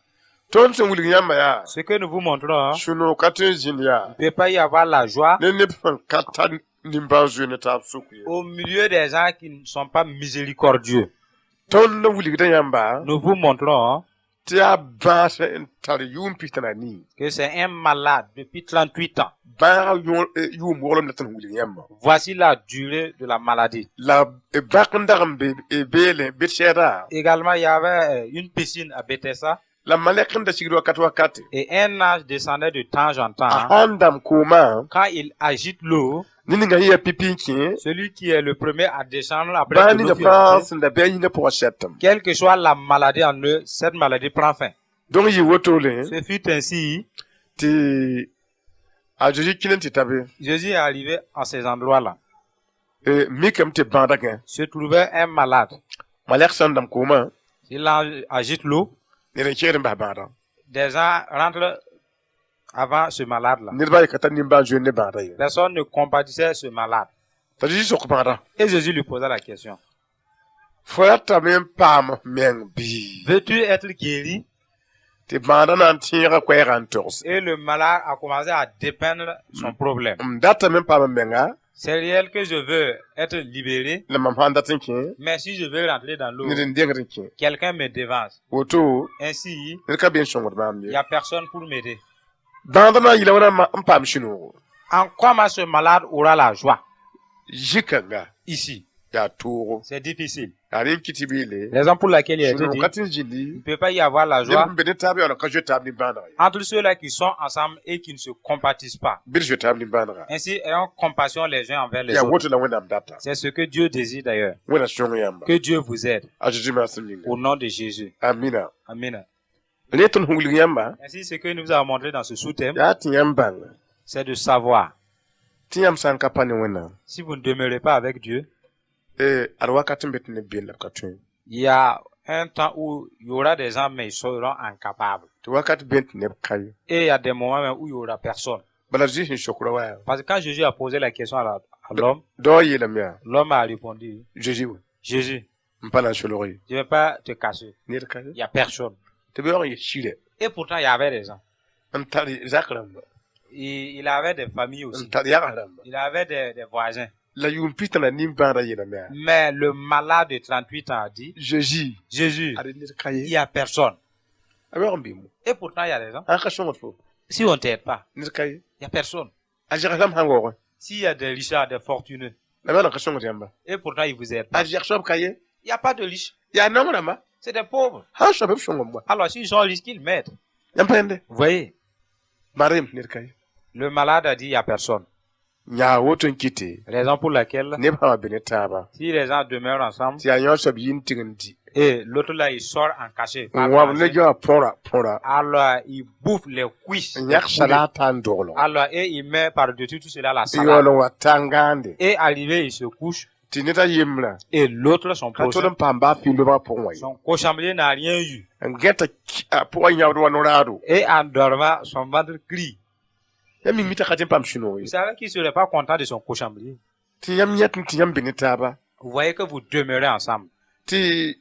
Tõnd sẽn wilg yãmba yaa Ce que nous vous montrons, sũ-noog ka tõe n zĩnd yaa il ne peut pas y avoir la joie ne neb sẽn ka tar nimbãan-zoe ne taab sʋk ye au milieu des gens qui ne sont pas miséricordieux. Tõnd n wilgda yãmba Nous vous montrons tɩ yaa bãas n tar yʋʋm pis t'a la nii que c'est un malade depuis 38 ans. Bãag yʋʋm woglem la tɩ n wilg yãmba. Voici la durée de la maladie. La bãk n dag n be beelẽ Betsɛɛda Également, il y avait une piscine à Bethesda la malɛk n da sigd wakat wakate et un ange descendait de temps en a temps. sãn dam koomã Quand il agite l'eau, ne ninga yã pipi n kẽ celui qui est le premier à descendre après bãag que l'eau ninga fut fãa agitée, sẽn da bɩ a yĩngã pʋgã sɛtem quelle que soit la maladie en eux, cette maladie prend fin. Donc yɩ wotole Ce fut ainsi. Tɩ a Zeezi kẽ n tɩ ta be Jésus est arrivé en ces endroits-là. Mikame tɩ bãadã gã Se trouvait un malade. Malɛk sãn dam koomã Il agite l'eau. Ned n kẽed n bas bãadã Des gens rentrent avant ce malade-là. Ned baa ye ka tar nimbãan zoe ne bãadã ye Personne ne compatissait ce malade. T'a Zeezi sok bãadã Et Jésus lui posa la question. Fo ratame n paam meng bɩ Veux-tu être guéri? Tɩ bãadã na n tẽegã koɛɛgã n togs Et le malade a commencé à dépeindre son problème. M datame n paam n menga C'est réel que je veux être libéré, la mam sãn dat n kẽ mais si je veux rentrer dans l'eau, ned n dengd n kẽ quelqu'un me devance. Woto Ainsi, ned ka be n sõngd maam il ye n'y a personne pour m'aider. Bãadã na n yɩla wãna n paam sũ-noogo En comment ce malade aura la joie? Zĩ-kãnga Ici, yaa toogo c'est difficile. Yaa rẽ n kɩ tɩ b yeele Raison pour laquelle il a été sũ-noog dit, ka tɩ n il zĩndi ne peut pas y avoir la neb joie sẽn be ne taab yaool n ka zoe taab nimbãanega ye entre ceux-là qui sont ensemble et qui ne se compatissent pas. Bɩ d zoe taab nimbãanega Ainsi, ayons compassion les uns envers les yaa autres. woto la Wẽnnaam data C'est ce que Dieu désire d'ailleurs. Wẽnna sõng yãmba Que Dieu vous aide. A Zeezi maasem yĩnga Au nom de Jésus. Amina Amen. Rẽ tõnd sẽn wilg yãmba Ainsi, ce que nous avons montré dans ce sous-thème, yaa tɩ yãmb bãng c'est de savoir tɩ yãmb sã n ka pa ne Wẽnnaam si vous ne demeurez pas avec Dieu, ad wakat n be tɩ neb been la b ka tõe il y a un temps où il y aura des gens, mais ils seront incapables. Tɩ wakat been tɩ neb ka ye Et il y a des moments même où il y aura personne. Bala Zeezi sẽn sokra wa yaa Parce que quand Jésus a posé la question à l'homme, dao yeelame yaa l'homme a répondu, Zeezi we Jésus, n pa na n solg ye je ne vais pas te cacher. Ned ka ye Il n'y a personne. Tɩ b yaoog n yɩ sɩrɛ Et pourtant, il y avait des gens. N tar zak rãmba Il avait des familles n aussi. tar yags rãmba Il avait des voisins. La yʋʋm pis tã la nimbãadã yeelame yaa Mais le malade de 38 ans a dit, Zeezi Jésus, ad ned ka il ye n'y a personne. A yaoog n bɩmo Et pourtant, il y a des gens. Sãn ka sõngd fo Si on ne t'aide pas, ned ka ye il n'y a personne. A zɛgs rãmb sãn waoogẽ S'il y a des richards, des fortunés, la b yaool n ka sõngd yãmba et pourtant, ils ne vous aident pas. A zɛg soab ka ye Il n'y a pas de riches. Yaa naong rãmba C'est des pauvres. Sãn soab b sõngem wa Alors, s'ils sont riches, qu'ils mettent. Yãmb pa yẽnde. Vous voyez, Bãad yem tɩ ned ka ye. Le malade a dit, il n'y a personne. Yaa woto n kɩte. Raison pour laquelle, Neb sã wa be ne taaba. Si les gens demeurent ensemble, Tɩ yaa yõ soab yi n tɩg n dɩ. Et l'autre là, il sort en cachet. N wãb ne goamã põra põra. Alors, il bouffe les cuisses N des yãk poulets. salata n doglg. Alors, et il met par-dessus tout cela la N yaool salade. n wa ta n gãande. Et arrivé, il se couche. Tɩ ned a yembrã. Et l'autre, son Ka tol prochain, n paam baa fĩig lobgã pʋgẽ wã ye. Son cochambrier n'a rien eu. N gɛta a pʋgã yãbd wa no-raado. Et en dormant, son ventre crie. Yãmb mi t'a ka tɩ n paam sũ-noog Vous ye. savez qu'il ne serait pas content de son cochambrier. Tɩ yãmb yãtẽ tɩ yãmb be ne taaba. Vous voyez que vous demeurez ensemble. Tɩ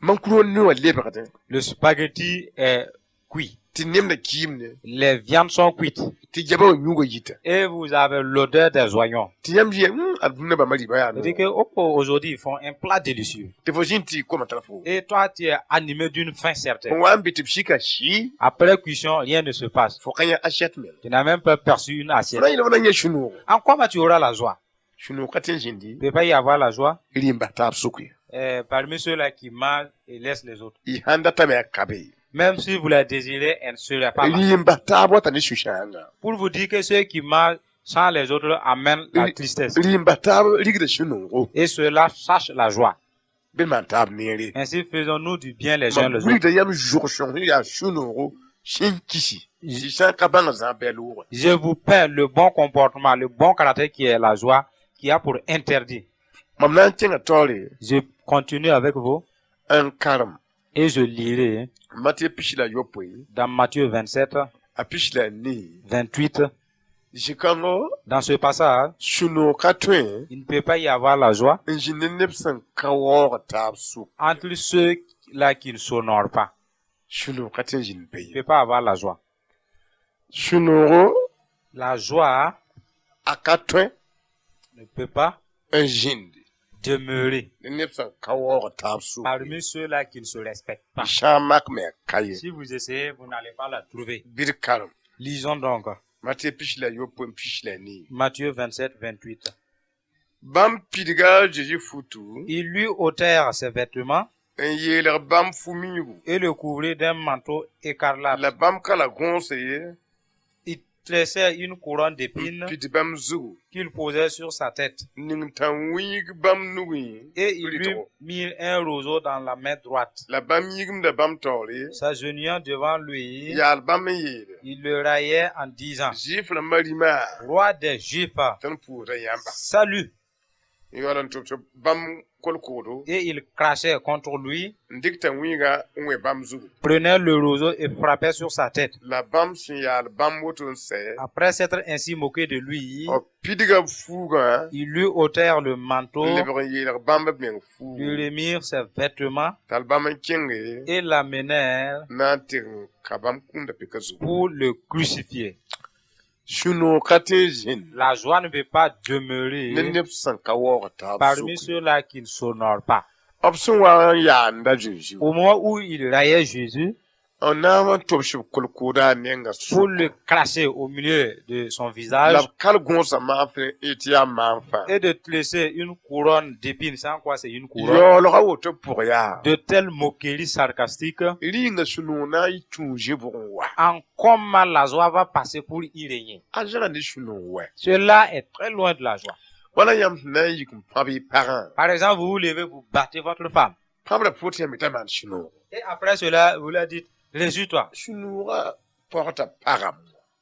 mankuro ne wã lebgdẽ. Le spaghetti est cuit. Tɩ nemdã kiimne. Les viandes sont cuites. Tɩ jaba wã yũugã yita. Et vous avez l'odeur des oignons. Tɩ yãmb yɩ ad dũnna bãmba rɩɩbã yaa C'est-à-dire que, oh, aujourd'hui, ils font un plat délicieux. Tɩ fo zĩnd tɩ y koma tara fo. Et toi, tu es animé d'une faim certaine. N wa n bɩ tɩ b sika sɩ. Après cuisson, rien ne se passe. Fo ka yã assiette meng. Tu n'as même pas perçu une Fo assiette. na n yeel fo na n yã sũ-noogo. En quoi vas-tu auras la joie? Sũ-noog ka tɩ n zĩndi. Il ne peut pas y avoir la joie Rɩ n bas taab sʋk ye. Parmi ceux-là qui mangent et laissent les autres. Y sãn datame a ka be. Même si vous la désirez, elle ne sera pas là. Rɩ n bas taab wata ne sũ-sãanga. Pour vous dire que ceux qui mangent sans les autres amènent la tristesse. Rɩ n bas taab rigda sũ-noogo. Et cela chasse la joie. Bɩ maan taab neere. Ainsi faisons-nous du bien les uns Mam les autres. wilgda yãmb zʋg-sõng sẽn yaa sũ-noogo sẽn kisi. Tɩ sã n ka bãng zã bɩ a loogã. Je vous peins le bon comportement, le bon caractère qui est la joie, qui a pour interdit. Mam na n kẽngã taoore. Je continue avec vous N karem. Et je lirai Matɩ pis la yopoe. Dans Matthieu 27, A pis la nii. 28. Zĩ-kãngo. Dans ce passage, Sũ-noog ka tõe. Il ne peut pas y avoir la joie N zĩ ne neb sẽn ka waoog taab sʋk. Entre ceux-là qui ne s'honorent pas. Sũ-noog ka tõe n zĩnd be Il ne ye. peut pas avoir la joie. Sũ-noogo La joie a ka tõe ne peut pas n zĩndi demeurer ne neb sẽn ka waoog taab sʋk. Parmi ceux-là qui ne se respectent pas. Sã n mak me a ka ye. Si vous essayez, vous n'allez pas la trouver. Bɩ d karem. Lisons donc Matɩ pis la yopoe n pis la nii. Matthieu 27, 28. Bãmb pidga a Zeezi futu. Ils lui ôtèrent ses vêtements N yeelg bãmb fu-miigu. Et le couvrirent d'un manteau écarlate. La bãmb ka la gõose ye. Ils tressèrent une couronne N d'épines pid bãmb zugu. Qu'il posait sur sa tête. Ning tãn-wĩig bãmb nugẽ. Et ils lui Rɩtgo. Mirent un roseau dans la main droite. La bãmb yĩgimda bãmb taoore. S'agenouillant devant lui, Yaal bãmb n yeele. Il le raillait en disant, Zɩɩf rãmbã rĩmã. Roi des Juifs, Tõnd pʋʋsda yãmba. Salut! N yaool n tʋb tɩ bãmb kolkoodo. Et il crachait contre lui, N dɩk tãn-wĩiga n wẽ bãmb zugu. Prenait le roseau et frappait sur sa tête. La bãmb sẽn yaal bãmb woto n sɛ. Après s'être ainsi moqué de lui, B pidga b fuugã. Ils lui ôtèrent le manteau, N lebg n yeelg bãmb b meng fuugu. Lui remirent ses vêtements Tall bãmb n kẽnge. Et l'amenèrent Na n tɩg n ka bãmb kũunda pika zugu. Pour le crucifier. Sũ-noog ka tõe n zĩnd. La joie ne peut pas demeurer Ne neb sẽn ka waoog taab parmi sʋk. Ceux-là qui ne s'honorent pas. B sẽn wa n yaanda Zeezi. Au moment où il raillait Jésus, B na n tobs b kolkooda a nenga pour sʋk. Le cracher au milieu de son visage La b kal gõosa maafẽ tɩ yaa maanfã. Et de tresser une couronne d'épines, sans quoi c'est une couronne, Yaoolgã woto pʋg yaa. De telles moqueries sarcastiques, Rĩnga sũ-noog na n tũ zĩ bʋgẽ wa. En comment la joie va passer pour y régner. A zãga ne sũ-noog wɛ. Cela est très loin de la joie. Wala yãmb sẽn na n yik n pãb y pagã. Par exemple, vous vous levez, vous battez votre femme. Pãbrã pʋʋt yãmb t'a maan sũ-noogo. Et après cela, vous leur dites, réjouis-toi. Sũ-noogã pɔgta pagame.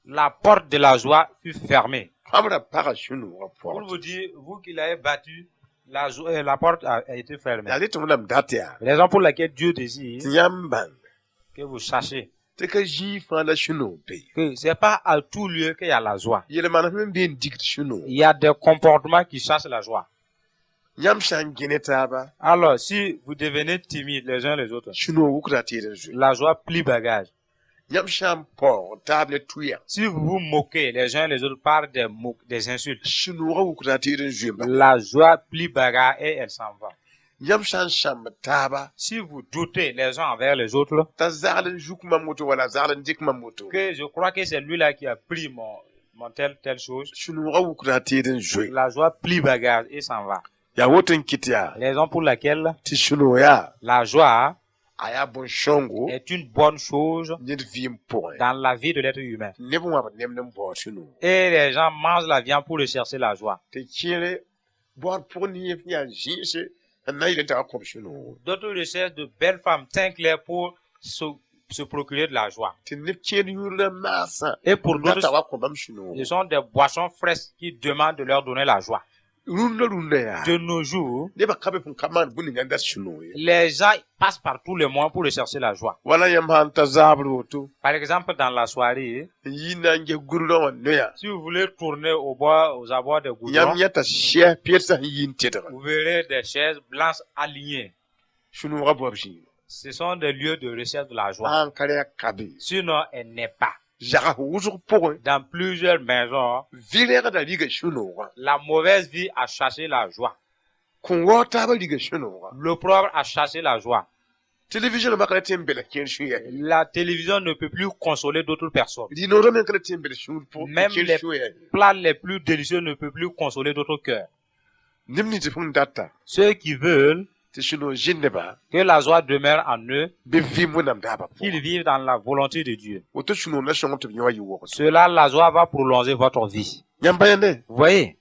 La porte de la joie fut fermée. Pãbrã paga sũ-noogã Pour pɔgta. Vous dire, vous qui l'avez battu, la porte a été fermée. Yaa rɩ tɩ Wẽnnaam dat yaa. Raison pour laquelle Dieu désire Tɩ yãmb bãng. Que vous sachiez Tɩ ka zĩig fãa la sũ-noog be. Que c'est pas à tout lieu qu'il y a la joie. Yel-manesem n be n digd sũ-noog. Il y a des comportements qui chassent la joie. Yãmb sã n gẽ ne taaba. Alors, si vous devenez timide les uns les autres, Sũ-noog wukda tɩ n zoe. La joie plie bagage. Yãmb sã n paoog taab ne tʋya. Si vous vous moquez les uns les autres par des mots, des insultes, Sũ-noogã wukda tɩ n zoe n la joie plie bagage et elle s'en va. Yãmb sã n sãmb taaba. Si vous doutez les uns envers les autres, T'a zagl n juk mam woto wala zagl n dɩk mam woto. Que je crois que c'est lui-là qui a pris mon telle, telle chose, Sũ-noogã wukda tɩ n zoe. La joie plie bagage et s'en va. Yaa woto n kɩt yaa. Raison pour laquelle Tɩ sũ-noog yaa. La joie, A yaa bõn-sõngo est une bonne chose ned vɩɩm pʋgẽ. Dans la vie de l'être humain. Neb wãbd nemd n baood sũ-noog. Et les gens mangent la viande pour rechercher la joie. Tɩ kẽere baood pʋg ne yaa zĩise n na n yeel t'a wa kõb sũ-noogo. D'autres recherchent de belles femmes teint clair pour se procurer de la joie. Tɩ neb kẽer yũur maasã Et pour n dat d'autres, t'a wa kõ bãmb sũ-noogo. Ce sont des boissons fraîches qui demandent de leur donner la joie. Rũndã rũndã yaa De nos jours, nebã ka be sẽn ka maan bũmb ninga n dat sũ-noog ye. Les gens passent par tous les moyens pour rechercher la joie. Wala yãmb sã n ta zaabr woto Par exemple, dans la soirée, n yi na n ges gʋrdã wã noya si vous voulez tourner au bord, aux abords des goudrons, yãmb yãta sɛ pɩɛdsã sẽn yi n tedga. Vous verrez des chaises blanches alignées. Sũ-noogã baob zĩiga. Ce sont des lieux de recherche de la joie. Sã n ka rẽ a ka be. Sinon, elle n'est pas. Zags wʋsg pʋgẽ Dans plusieurs maisons, vɩrɛgdã riga sũ-noogã. La mauvaise vie a chassé la joie. Kõ waoog taabã riga sũ-noogã. L'opprobre a chassé la joie. Télévision rãmbã ka le tɩ n belg kẽer sũ yɛ. La télévision ne peut plus consoler d'autres personnes. Rɩ-noodã meng ka le tɩ n belg sũur pʋg Même kẽer les sũ yɛ. Plats les plus délicieux ne peuvent plus consoler d'autres cœurs. Neb nins sẽn data Ceux qui veulent tɩ sũ-noog zĩndba que la joie demeure en eux, bɩ vɩɩm Wẽnnaam daabã pʋgã. Qu'ils vivent dans la volonté de Dieu. Woto sũ-noog na sõng tɩ b yõ wã yɩ wogd. Cela, la joie va prolonger votre vie. Yãmb pa yãnde. Vous voyez?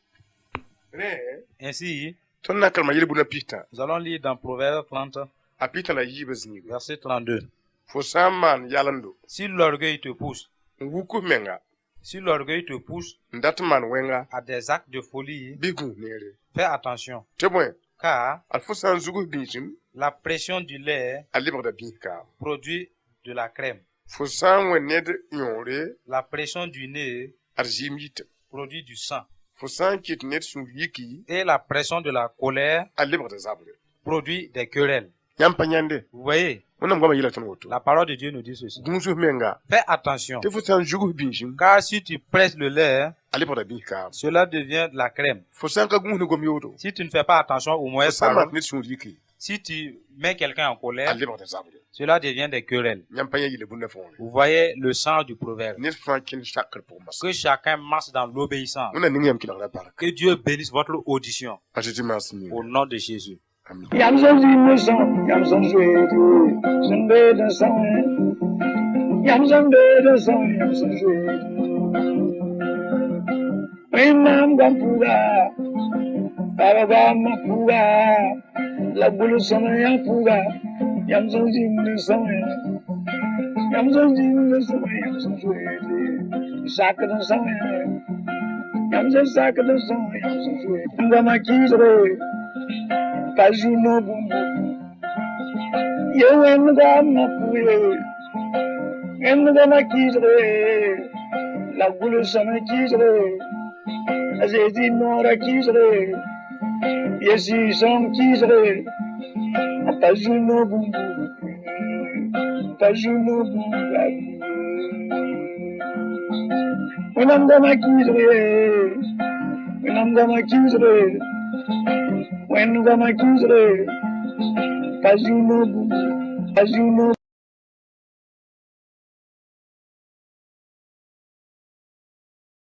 Rẽ Ainsi, tõnd na n karema yel-bũna pista nous allons lire dans Proverbe 30, a pista la yiibã zĩiga. Verset 32. Fo sã n maan yalemdo Si l'orgueil te pousse, n wuk f menga si l'orgueil te pousse n dat n maan wẽnga à des actes de folie, bɩ gũus neere. Fais attention. Tɩ bõe Car ad fo sã n zug f bĩisim la pression du lait a lebgda bĩis-kaam. Produit de la crème. Fo sã n wẽ ned yõore La pression du nez ad zɩɩm yitame. Produit du sang. Fo sã n kɩt ned sũur yiki Et la pression de la colère a lebgda zabre. Produit des querelles. Yãmb pa yãnde. Vous voyez, Wẽnnaam goamã yeela tõnd woto. La parole de Dieu nous dit ceci. Gũus f menga Fais attention. Tɩ fo sã n zug f bĩisim Car si tu presses le lait, a lebgda bĩis-kaam. Cela devient de la crème. Fo sã n ka gũus ne gom yoodo Si tu ne fais pas attention aux fo mauvaises sã n maan paroles, ned sũur yiki si tu mets quelqu'un en a colère, lebgda zabre. Cela devient des querelles. Yãmb pa yã yele bũmb võore. Vous voyez le sens du proverbe. Ned fãa kẽnd sakr pʋgẽ masa. Que chacun marche dans l'obéissance. Wẽnnaam ning yãmb kelgrã barka. Que Dieu bénisse votre audition. A Zezi maas yĩnga. Au nom de Jésus. Amin. Yãmb sẽn zĩnd sõng, yãmb sẽn zoeede, sẽn beed n sõng, yãmb sẽn beed n sõng, yãmb sẽn zoeede. Wẽnnaam goam pʋga, baba goamã pʋga, la gʋls-sõma yã pʋga, yãmb sẽn zĩnd n sõng, yãmb sẽn zĩnd n sõng, yãmb sẽn zoeede, sakd n sõng, yãmb sẽn sakd n sõng, yãmb sẽn zoeede. Goamã kɩɩsge, pa zu-no bũmbu. Ye wẽnd goamã pʋʋre, wẽnd goamã kɩɩsge, la gʋls-sõma kɩɩsge, a Zezi noorã kɩɩsge, ye Sɩɩg-sõng kɩɩsge, a pa zu-no bũmbu, pa zu-no bũmbu. Wẽnnaam goamã kɩɩsge, Wẽnnaam goamã kɩɩsge, wẽnd goamã kɩɩsge, pa zu-no bũmbu, pa zu-no.